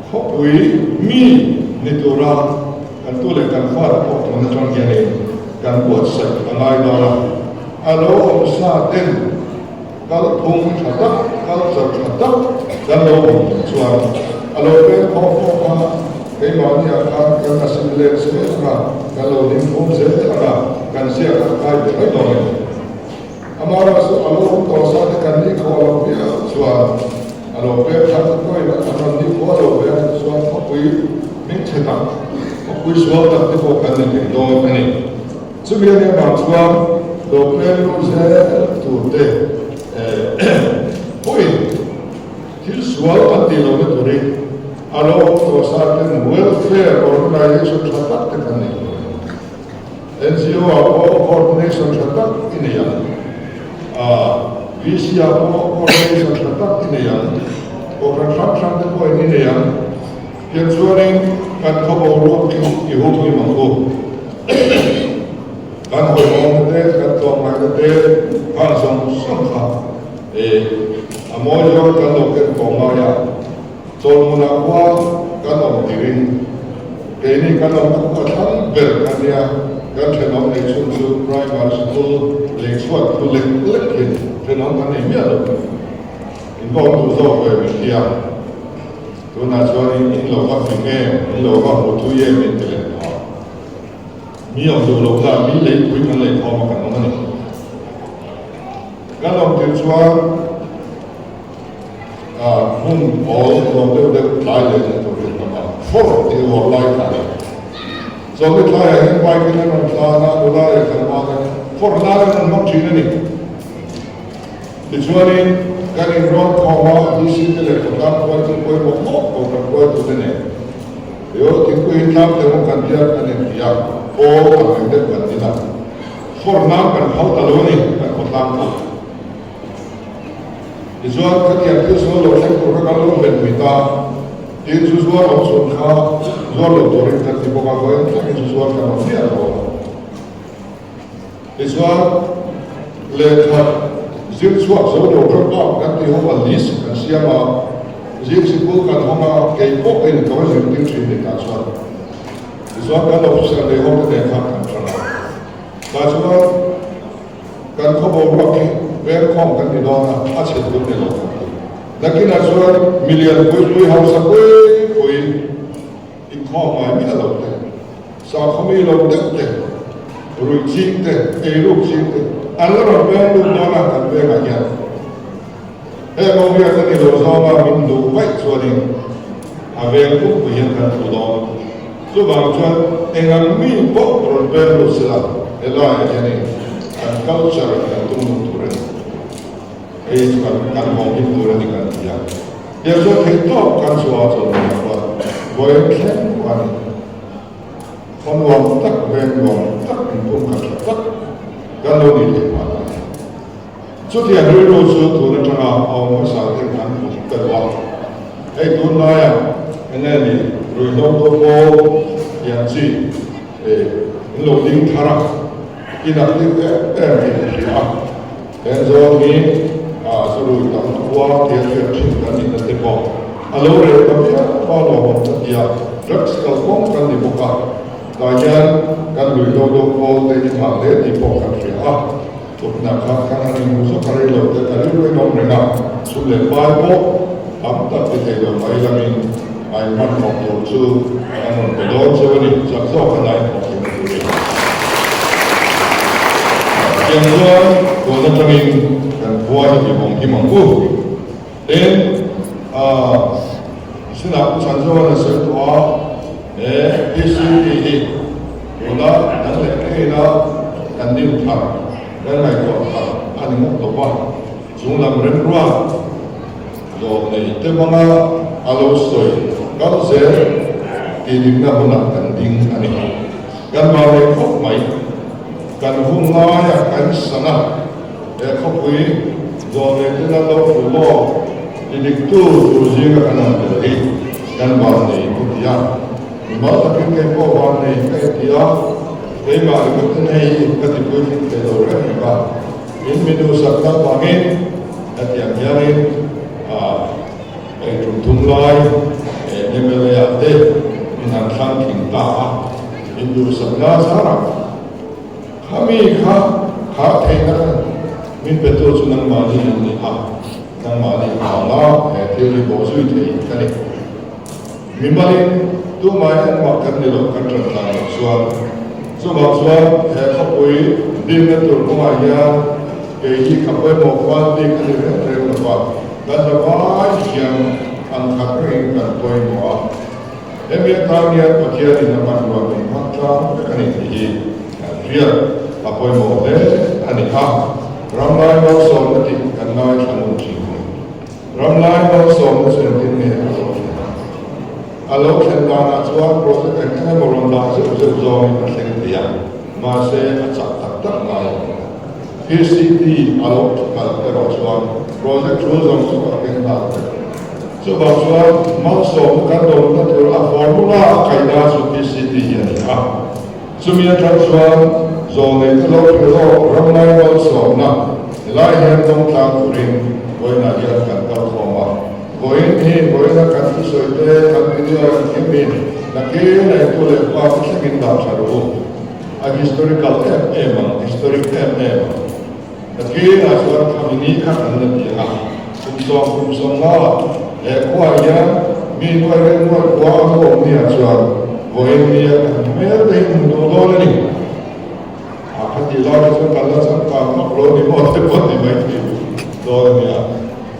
khawpui mi ni tura kan tu leh kan fate pawh tun atang hianin kan buatsaih a ngai dawn a, a lo awm sa ten kalphung tha tak, culture tha tak kan lo awm duh chuan a lo peng khawm pawh kha keimahni ah khan kan assimilate zel ang a, kan lo ding khawm zel ang a, kan ziak a kai ve mai dawn a ni. Amaherawhchu a lo awm tawh sa te kan ni khawh loh viau chuan a lo peng thar te pawhin an rawn ni khawh lo ve ang chuan khawpui hmingchhe tak, khawpui sual tak te pawh kan ni thei dawn a ni. Chumi a nih avang chuan lo peng lut zel tur te pawhin thil sual an tih lohna turin a lo awm tawh sa ten welfare organization tha tak te kan nei tur a ni. NGO ah pawh coordination tha tak i nei ang, VC ah pawh coordination tha tak i nei ang, kohhran hrang hrang te pawhin i nei ang. Tiang chuanin kan khaw boruak hi i hum hlim ang u. Kan hawihawmna te, kan tlawmngaihna te khan zawng zawng kha a mawi zawng kan lo ken tawh ngai a. Chawlhmunah khua kan awm tirin keini kan awmna khua thlang ber kan nia, kan thenawm nei chhun chu primary school lei chhuat thu lek lekin thenawm kan nei miah lo. In va awm duh zawk ve min ti a, tunah chuanin in lo va hming em, in lo va hmu thui em min ti leh tawh a. Mi awm duh loh khan mi leipui kan lei khawm a kan awm a ni. Kan awm tir chuan hmun awl nuam deuh deuh tlai leh na tur hi an awm a, fawr tih uar lai kha a ni. Chawlhni thlaiah hian bike in an rawn tlan a, nula leh tlangval te fawr nan an rawn hmang thin a ni. Tichuanin, kan inrawn khawm a, DC te leh khawtlang hruaitu pawimawh mawh kohhran hruaitute nen eo thingpui tlang te rawng kan biak kan inti a, pawl ang reng deuh kan din a, fawr nan kan phal ta lo a ni kan khawtlang kha. Tichuan, khatiang thil sual lo thleng tur kha kan lo hlen pui ta, tin zu zuar awm chhun kha zuar lo turin kan ti bawk a, vawiin thlengin zu zuar kan awm miah lo a. Tichuan, lehkha zir chhuak zo lo drop out kan tih ho a list kan siam a, zir sikul kan hawng a, kei pawh in ka va zirtir thin ni tah chuan. Tichuan kan officer leh ho te nen khan kan ṭan a. Tah chuan kan khaw boruak hi vengkhawm kan ni dawn a, a chhe tur ni lo kan ti. Nakinah chuan milian pui pui hausa pui pui inkhawm ngai miah lo te, Sakhaw mi lo deuh te, ruih ching te, eiruk ching te an la rawn peng lut dawn a kan vengah hian. Heng ho hian ka ni lo zawnga min duh vaih chuanin a veng pukpui hian kan thu dawn. Chuvang chuan engang mi pawh rawn peng lut sela helaiah hianin kan culture kan tum lut tur a ni. Hei chu kan kan haw hlim tur a ni kan ti a. Tiang chuan theihtawp kan chhuah a chawlhmuhah chuan vawiin thleng pawh a ni. Khaw nuam tak, veng nuam tak, inpum khat tha tak kan lo nih theih phah ta. Chutiang rilru chu tun atanga a awm hmasa ten an hmu ta lo a. Hei tunlaiah enge ni ruihhlo to pawl hian chi in lo ding thar a, in active em em in a hria a. Heng zawng hi zu rui tam khua tia hriat thin kan nihna te pawh a lo reh ta viau a lawmawm ka ti a, drugs kalkawng kan ni bawk a, tah hian kan lui do do pawl te in hah hle tih pawh kan hria a, tukna kha kan han inhmu zawk a rei lo te ka rilru in awm reng a, sum leh pai pawh tam tak ti thei lo mai langin a inhmanhmawh tur chu kan rawn pe dawn cheu a ni, chak zawk a nai thawk thei na turin. Tiang chuan tun atangin kan khua hi ti vawng him ang u. Tin, sinah Pu Chhanzawna sawi tawh a, he PCT hi tuna kan leh ngei a kan dim thar, kan ngaihtuah thar a ni ngawt lo va, chunglam remruat zawh nei te hmanga a lo sawi kal zel tih dikna hunah kan ding a ni. Kan vau leh khawp mai. Kan hun laia kan sana he khawpui zawh leh te nan lo fu lawk ti diktu tur zinga kan awm tel hi kan van nei ka ti a. Mimal takin kei pawh van nei ka inti a, keimah ringawt ten hei ka tipui tling thei lo reng reng a. In mi duhsak tak vangin hetiang hianin ei tum thum lai mla ah te min han thlang tling ta a, in duhsakna zarah khami kha kha theihna kha min petu chu nangmahni in ni a, nangmahni vanga he thil hi bawh zui thei ka ni. Mimalin tumah engmah kan ni lo kan tan tlan loh chuan chuvang chuan he khawpui dinna tur kawngah hian kei hi ka pawimawh fal bik a ni reng reng lo va, kan la vai hian ang khat rengin kan pawimawh a. Hemi atan hian Pathianin a hmanrua min hmang tlang vek a ni tih hi kan hriat a pawimawh hle a ni kha. Ramlai malsawmna tih kan ngaithla ngun thin a ni. Ramlai malsawmna chu engtin nge a lo thlen a? A lo thlen danah chuan project eng eng emaw rawn dah zeuh zeuh zawngin a thleng thei a, mahse a chak tak tak ngai lo. PCT a lo kal erawh chuan project tul zawng chu a keng nghal vek. Chuvang chuan malsawmna kan dawmna tur a formula a kaihna chu PCT hi a ni a. Chumi atang chuan zawlneite lo thil lawk ramlai malsawmna helai hian dawng tlang turin vawiinah hian kan kal khawm a. Vawiin hi vawiina kan thusawi te, kan video engkim hi nakin eitu leh pa te thlengin dah tha rawh u. A historical em em ang, historic em em ang. Nakinah chuan khami ni kha kan la ti ang a, kum sawm kum sawmnga he khuaah hian mi nuai reng nuai khua an lo awm niah chuan vawiin nia kan hmel te hi hmu duh dawn a ni. A khatih lai te chuan kan la changkang vak lo ni maw te pawh ti mai thei dawn a nia.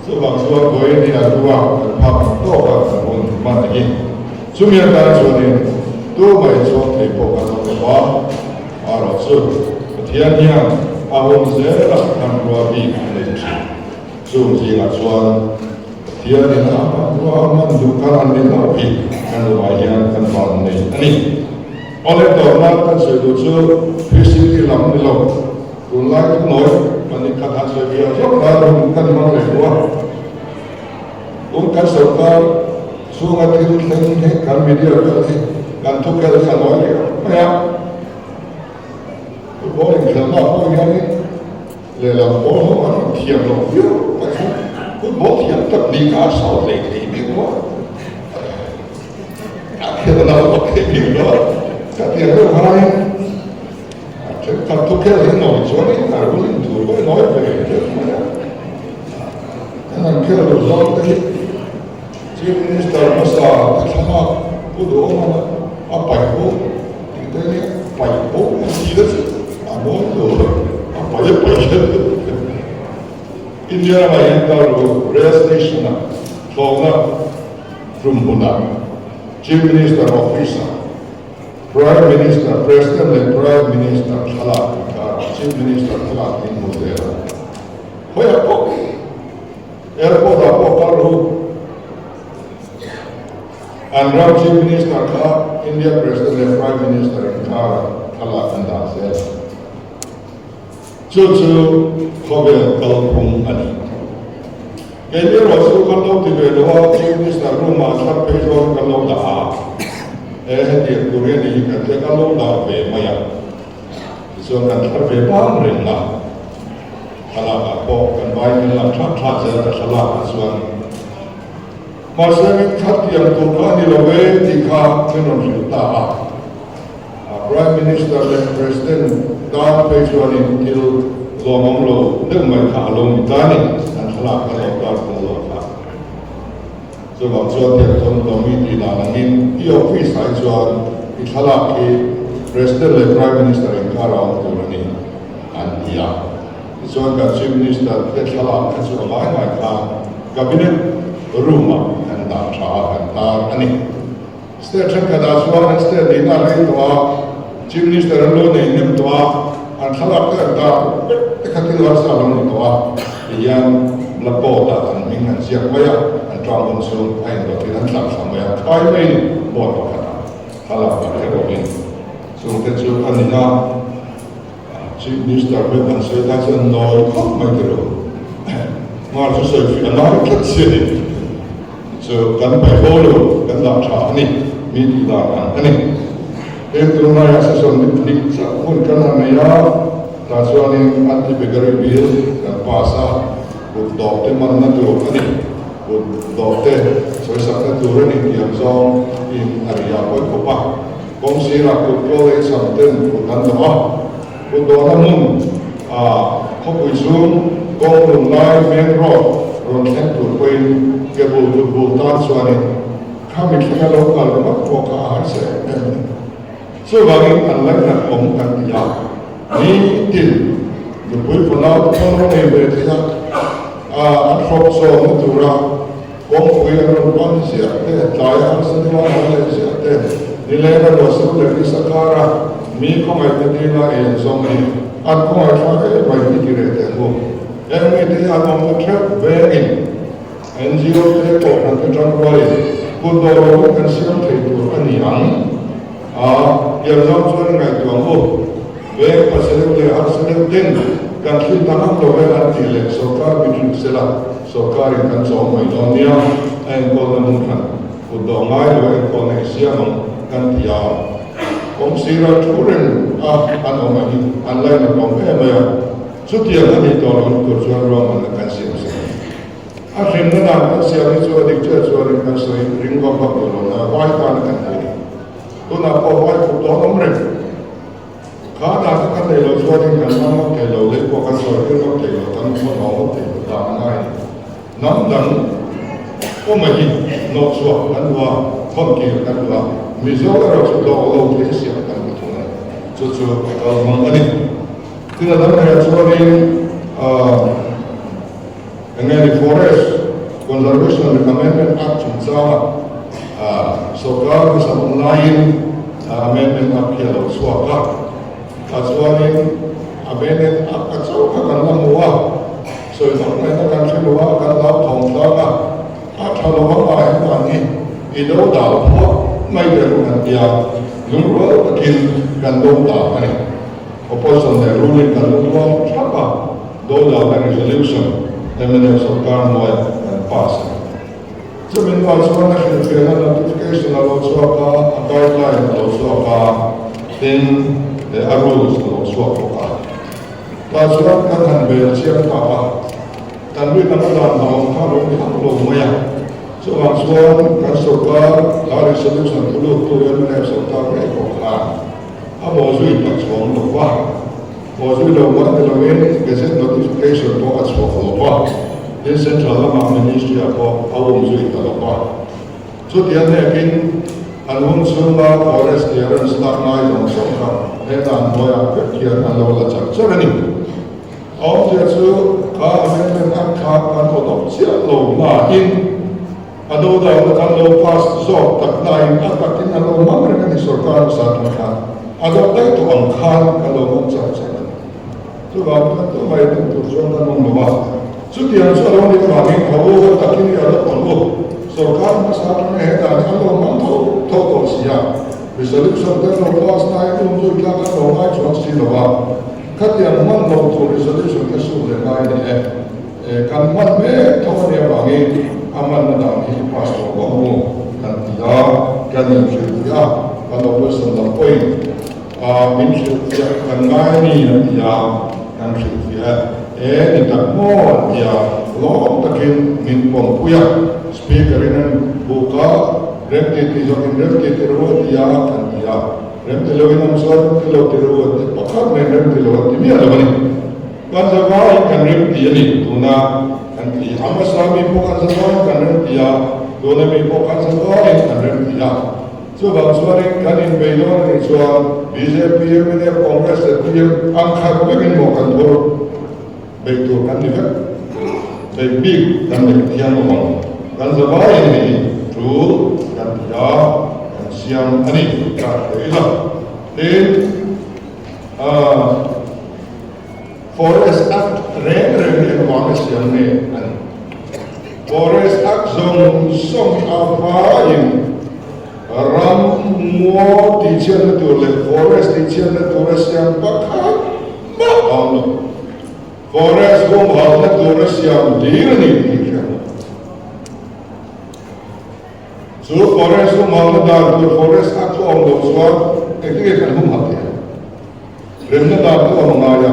Chuvang chuan vawiin hi a hlua kan phak ang tawk a kan hun hman a hi. Chumi atan chuanin tu mai chhuak thei pawh kan awm lo va, erawh chu Pathian hian a hun zel a hmanrua bik a nei thin. Chung zingah chuan Pathianin a hmanrua a hman duh khan an ni hlauh hi kan ruah hian kan van nei a ni. Awle tawrhna kan sawi duh chu Christianity lam ni lo. Tunlai chu nawi pahnih khat han sawi viau zawk nan hun kan hmang leh duh a. Tun kan sorkar chhunga thil thleng hi kan media vel hi kan thukhel hi a nawi leh ang mai a. Football inkhelhna ah pawh hianin lehlam pawl ho an rawn thiam loh viau mai chu football thiam tak nih kha a sawt leh thei bik lo a. A khelh lo a thei bik lo a. Ka tiang deuh khanin A thenkhat thu khel hi nawi chuanin a ruling tur pawh i nawi ve deuh mai a. Kan han khel duh zawng te hi Chief Minister hmasa te thlanah Pu Duhawma a paih bo tih te hi paih bo a ni la chu a mawi lo a paih a paih hian India ramah hian kal ru rail station ah thlawhna hlumhmunah Chief Minister office ah Prime Minister, President leh Prime Minister thlalak inkarah Chief Minister thlalak hi hmu zel a. Khawiah pawh Airport ah pawh kal ru. An ram Chief Minister kha India President leh Prime Minister inkarah thlalak an dah zel a. Chu chu khawvel kalphung a ni. Keini erawh chu kan lo ti ve lo a, Chief Minister room ah thlar phei chuan kan lo dah a, he hetiang tur hi a ni hi kan tia kan lo dah ve mai a, tichuan kan thlar ve bang reng a, thlalak ah pawh kan vai kan lang thlat thlat zel a thlalak ah chuan mahse min khatiang tur kha a ni lo e tih kha min rawn hrilh ta a. Prime Minister leh President tan phei chuanin thil lawmawm lo deuh mai kha a lo ni ta a ni, an thlalak kha lo tar phung lo kha. Chuvang chuan Tiangthawm Tommy tih dan angin i office ah hi chuan i thlalak hi President leh Prime Minister inkar a awm tur a ni an ti a. Tichuan kan Chief Minister te thlalak kha chu a ngai ngai khan Cabinet room ah kan dah tha a, kan tar a ni. State thenkhatah chuan an state nihna a rei tawh a, Chief Minister an lo nei hnem tawh a, an thlalak te an tar vek te kha thil harsa a lo ni tawh a, ti hian blackboard ah an hming an ziak mai a, an term hun chhung a indawtin an tlar thla mai a, khai maiin board pakhatah thlalak dah kher awmin chung te chu a ni a, Chief Minister hmel han sawi tan chuan nawi khawp mai ti rawh. Hmar chu sawi fih a ngai tlat si a ni. Chu kan paih bo lo, kan dah tha a ni, mi tih dan ang a ni. Heng tunlaiah session ni hnih chauh hun kan han nei a, tah chuanin anti-beggary bill kan pass a, kut dawh te manna tur a ni, kut dawh te sawisakna tur a ni tih ang zawng in a ri a pawi khawp a. Kawng sirah kut tual leh cham ten kut an dawh a, kut dawhna hmun ah khawpui chhung kawng lung lai main road rawn thleng tur pawhin ke bul kut bul tan chuanin khami thlenga lo kal ringawt pawh kha a harsa em em a ni. Chuvangin an lainat awm kan ti a, nitin nupui fanau te pawh lo nei ve thei a, an hrawk zawmna tura Kawngpui an rawn pan ziah te, tlai a harsa deuh a an leh ziah te, nileng a ruah sur leh nisa kar a, mi khawngaih te dil a ei an zawng hi an khawngaih thlak em mai hi ti reh teh ang u. Heng mite hi an awmna theuh vengin NGO te kohhran te tangrualin kut dawr lo in kan siam thei tur a ni ang a, pianzam chuan i ngaihtuah ang u. Veng pasel deuh leh harsa deuh ten. kan thlir ta ngam lo e an tih leh sorkar min hrilh sela sorkarin kan chawm mai dawn nia, a enkawlna hmun hran kut dawh ngai lo enkawlna i siam ang kan ti a. Kawng sira thu reng a an awm a hi an lainat awm em mai a, chutiang a nih tawh lohna tur chuan ruahmanna kan siam sak a ni. A hrimna dan kan siam hi chu a dik chiah chuanin kan sawi ring vak vak duh lo na vai tana kan ti a ni. Tunah pawh vai khup dawn awm reng. Kha dan kha kan nei lo chuanin kan hmang ngawt thei lo, lei pawh kan sawi tir ngawt thei lo, kan thawn awm ngawt thei lo dan a ngai a ni. Hnam dang awma hi hnawh chhuah kan duh a, thawn kir kan duh a, Mizo erawh chu dawh lo thei siam kan duh thung a ni. Chu chu a kal hmang a ni. Tin a dang lehah chuanin aah eng nge ni Forest Conservation and Amendment Act chungchanga aah sorkar hmasa awm laiin Amendment Act hi a lo chhuak a, tah chuanin Amendment Act a chauh kha kan la hmu a, sawi vak ngaihna kan hre lo a, kan lau thawng tlang a, a tha lo a mah hi mahni i do dal phuah mai der kan tia, lungrual takin kan do ta a ni. Opposition leh ruling kan lungrual thap a, do dalna resolution mnf sorkar hnuai kan pass a ni. Chumi hnuah chuan a hrilhfiahna notification a lo chhuak a, a guideline a lo chhuak a, tin a rules a lo chhuak bawk a. Tah chuan kan han bel chiang ta a, kan rin ang a dan hlauh ang kha a lo ni hauh lo mai a. Chuvang chuan kan sorkar la resolution thu luttu mnf sorkar ngei pawh kha a bawhzui tak chhuang lo va, bawhzui lo mah ni loin gazette notification pawh a chhuak lo va, tin central lamah ministry ah pawh a umzui ta lo va. Chuti a hnekin an hun chhunga forest clearance lak ngai zawng zawng kha he dan hnuaiah vek hian an lo la char char a ni. A awmzia chu kha amendment act kha kan adopt chiah lo nain, A dodalna kan lo pass zawk tak nain a takin an lo hmang reng a ni sorkar hmasa atang khan a do daih tawh ang khan kan lo hmang char char a ni. Chuvangin kan tumah in tum tur chuan kan awm lo a, chutiang chu a lo nih avangin a u a takin i a lo awm u sorkar hmasa atanga he dan hi an lo hmang tho tho tawh si a, resolution te an lo pass nain um zui tlak an lo ngai chuang si lo a, khatiang hman loh tur resolution te sut leh ngai a ni e. Kan hman mek tho a nih avangin a hmanna dan hi pass tawh vang u kan ti a, kan inhrilhfiah a, kan opposition lam pawhin min hrilhfiah kan ngai a ni an ti a, kan hrilhfiah e, e ni tak maw an ti a, lawm takin min pawmpui a, Speaker in an buk a, remti tih zawkin remti ti ru a ti a kan ti a, remti loin an chuan remti lo ti ru an ti pakhat nen remti lo an ti miah lo a ni. Kan zavaiin kan rem ti a ni, tuna kan ti a. Hmasa mi pawh kan zavaiin kan rem ti a, tuna mi pawh kan zavaiin kan rem ti a. Chuvang chuanin kan inbei dawn a nih chuan bjp, mnf, Congress leh pm ang khat vekin maw kan thur beih tur kan ni vek. Beih bik kan neih thiang lo ang. Kan zavaiin hei tul kan ti a, kan siam a ni ka hre ila. Tin, aah. Forest Act reng reng hi engvanga siam nge a ni? Forest Act zawng zawng hi a vaiin ram ngaw tihchhiatna tur leh forest tihchhiatna tura siam pakhat mah a awm lo. Forest humhalhna tura siam hlir a ni tih hi hriat a. Chu forest humhalhna dan tur Forest Act chu a awm loh chuan engtin nge kan humhalh theih ang? Remna dan chu a awm ngai a,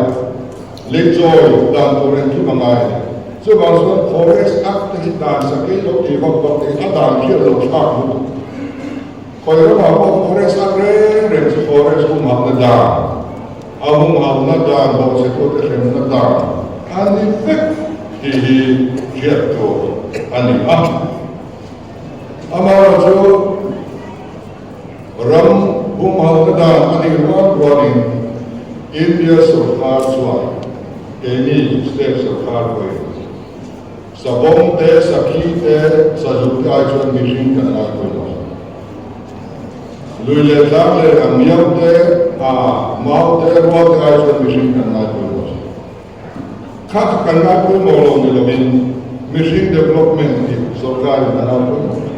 lei chawi dan tur engkim a ngai a ni. Chuvang chuan Forest Act te hi dan sakei lo tih vak vak te hi a dan hriat lo thlak lutuk. Khawi ramah pawh Forest Act reng reng chu Forest humhalhna dan, a humhalhna dan bawhchhetute hremna dan a ni vek tih hi hriat tur a ni a. Amaherawhchu Ram humhalhna dan a nih rual rualin India sawrkar chuan keini state sawrkar pawhin savawm te, sakhi te, sazuk te ai chuan mihring kan ngai pawimawh a. Lui leh tlang leh a miau te, a mau te, rual te ai chuan mihring kan ngai pawimawh a. Kha kha kan ngai pawimawh lo ni lovin mihring development hi sawrkarin a ngai pawimawh a.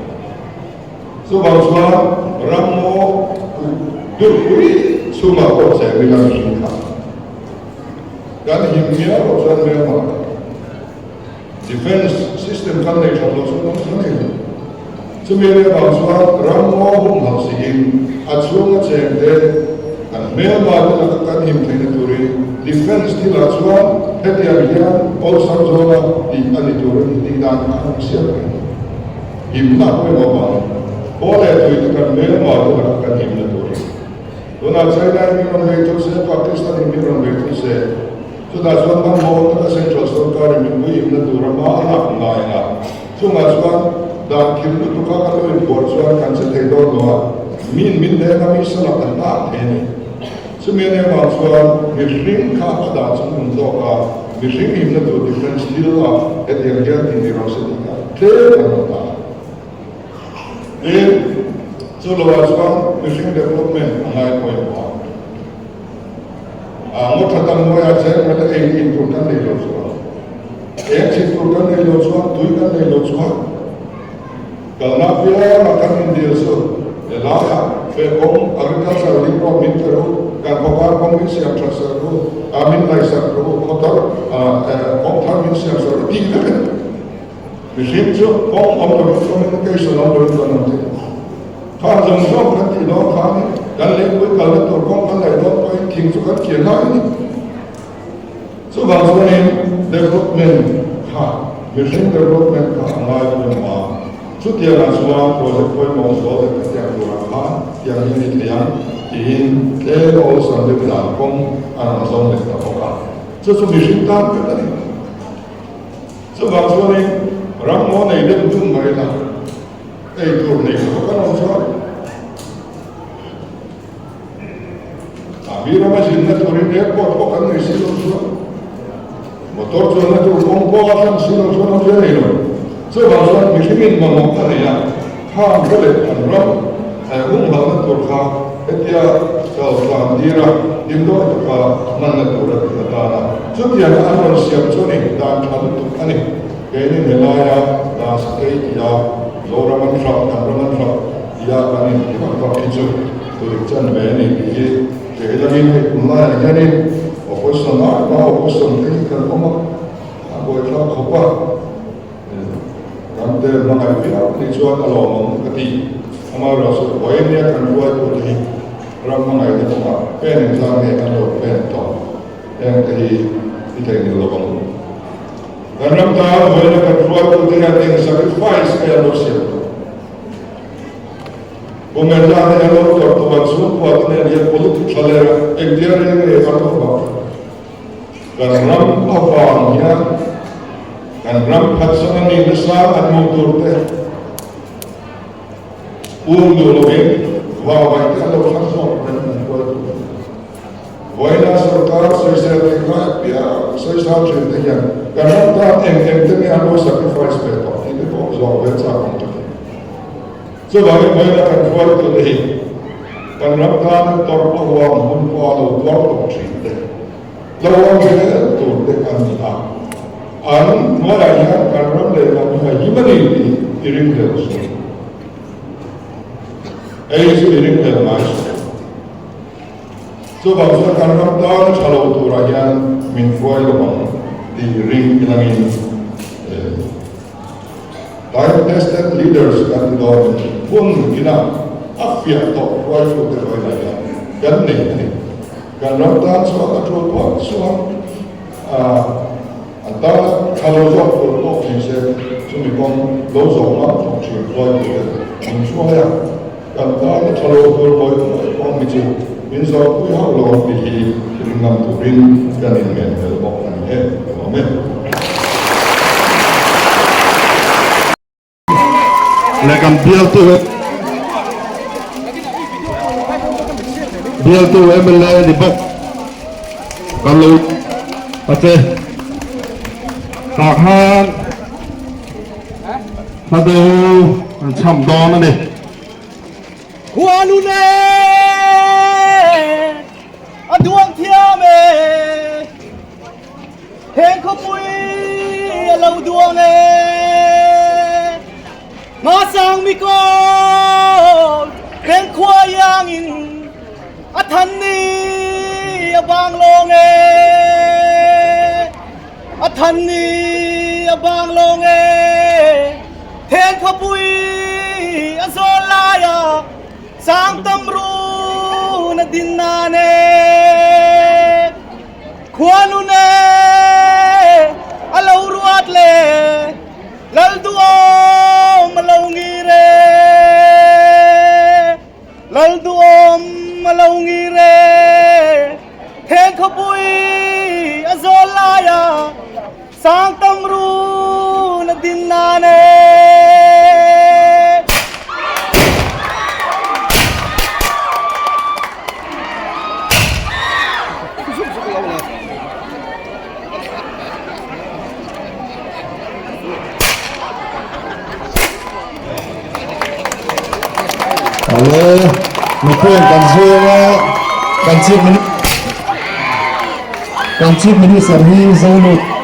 Chuvang chuan ramngaw durpui chhungah pawh cheng ila mihring kha. Kan him miau loh chuan hmelma defence system kan nei that loh chuan awm chuan ei lo. Chumi ania vang chuan ramngaw humhalh siin a chhunga chengte kan hmelma te laka kan him theihna turin defence thilah chuan hetiang hian awlsam zawna tih a ni tur a ni tih dan kha an siam reng. Himna pawimawh vangin khaw leh tuite kan hmelma te laka kan himna turin Tunah China in min rawn bei thung se, Pakistan in min rawn bei thung se, chutah chuan hmanhmawh taka Central sorkar in min puihimna tura hma a lak ngai a, chungah chuan dan thil lutuk a kan lo inphuar chuan kan che thei dawn lo a, min min hneng a mi salah kan tak thei a ni. Chumi a nih avang chuan mihring kha a dah chung hun zawk a, mihring himna tur defence thil a hetiang hian tih ni rawh se tih kha tlem an rawn dah a. Tin, chu lovah chuan mihring development a ngai pawimawh a. A ngaw tha tam mawiah zel mai te ei in tur kan nei lo chuan, eng chhit tur kan nei lo chuan, tui kan nei lo chuan, kalna piangah kan indil chu helaiah fehkawng agriculture link road min pe ru, kan khawkar kawng min siam that sak ru, a min ngaihsak ru, khawthar kawng thar min siam sak ru tih vek a ni. Mihring chu kawng awm lovin communication awm lovin kan awm thei lo. Khan zawng zawng kan tih dawn khanin kan leipui kalna tur kawng kan laih dawn pawhin thing chu kan kian lai a ni. Chuvang chuanin development kha mihring development kha a ngai pawimawh a, chutiangah chuan project pawimawh zual leh khatiang turah khan tiang hi a ni thei ang tiin tlem a awlsam deuh dan kawng a rawn zawng leh ta bawk a, chu chu mihring tan vek a ni. Chuvang chuanin ram ngaw nei deuh deuh mai la, ei tur nei lo kan awm chuan a mi rama zinna turin airport pawh kan nei si lo chuan motor chuanna tur kawng pawh a hran si lo chuan awmzia nei lo. Chuvang chuan mihringin mamawh a nei a, khang te leh kan ram humhalhna tur kha hetia kal tlan tir a, dindawi taka hmanna tur a tih atana chutianga an rawn siam chu a ni, dan tha lutuk a ni. Keini helaia dan sakei tia Zoram an hralh, kan ram an hralh tia kan inti vak vak hi chu turik chan ve a ni tih hi kei langin hei kum laiah hianin opposition ai hma opposition te hi kan awm a, a buaithlak khawp a. Kan te hmangaih viau ni chuan a lawmawm ka ti. Amaherawhchu vawiin nia kan hruaitute hi ram hmangaihna kawngah pen engzat nge kan lo pen tawh heng te hi i theihnghilh lo ang. Kan ram tan vawiina kan hruaitute hian eng sacrifice nge an lo siam tawh? Kum engzat nge an lo tawrh tawh an chhungkua te nen hian politics thla lera engtia reng nge an lo vak tawh? Kan ram avang hian kan ram phatsan a nih nasa an hmuh tur te um duh lovin vauvaih te an lo thlang zawk reng an hruai tur a ni. Vawiina sorkar sawisel thei ngai apiang sawisal thin te hian kan ram tan eng eng te nge an lo sacrifice ve tawh tih te pawh zawh ve chak ang ka ti. Chuvangin vawiina kan hruaitu te hi kan ram tana tawrh a huam hun pawha lo tuar tawh thin te, lo awm zel tur te an ni a, an hnuaiah hian kan ram leh hnam hi a him a ni tih i ringhlel suh. Hei chu i ringhlel ngai suh. Chuvang chuan kan ram tana tha lo turah hian min hruai lo ang tih ring ilangin Time tested leaders kan ti dawn hun ina a fiah tawh hruaitute hruaina hian kan nei a ni. Kan ram tan chuan a tul pawh chuan an tana tha lo zawk tur pawh ni se chumi kawng lo zawh ngam tawh thin hruaitute min hruai a, kan tana tha lo tur mawi mawi kawng hi chu min zawhpui hauh lo ang tih hi ring ngam turin kan inngen tel bawk a ni e. Amen. Leh kan bialtu bialtu MLA ni bawk kan lo a che tah khan hla do an cham dawn a ni. Khuanu nen a duang thiam e. Heng khawpui a lo duang e. Hmasang mi kawl heng khua iangin a than ni a vang lawng e. A than ni a bang lawng e. Then khawpui a zawl lai a sang tam run a din nan e. Khuanu ne a lo ruat le Lal duhawm a lo ngir e. Lal duhawm a lo ngir e. Then khawpui a zawl lai a sang tam run a din nan e. Ale mipui kan zinga kan chief minister kan chief minister hi Zolut.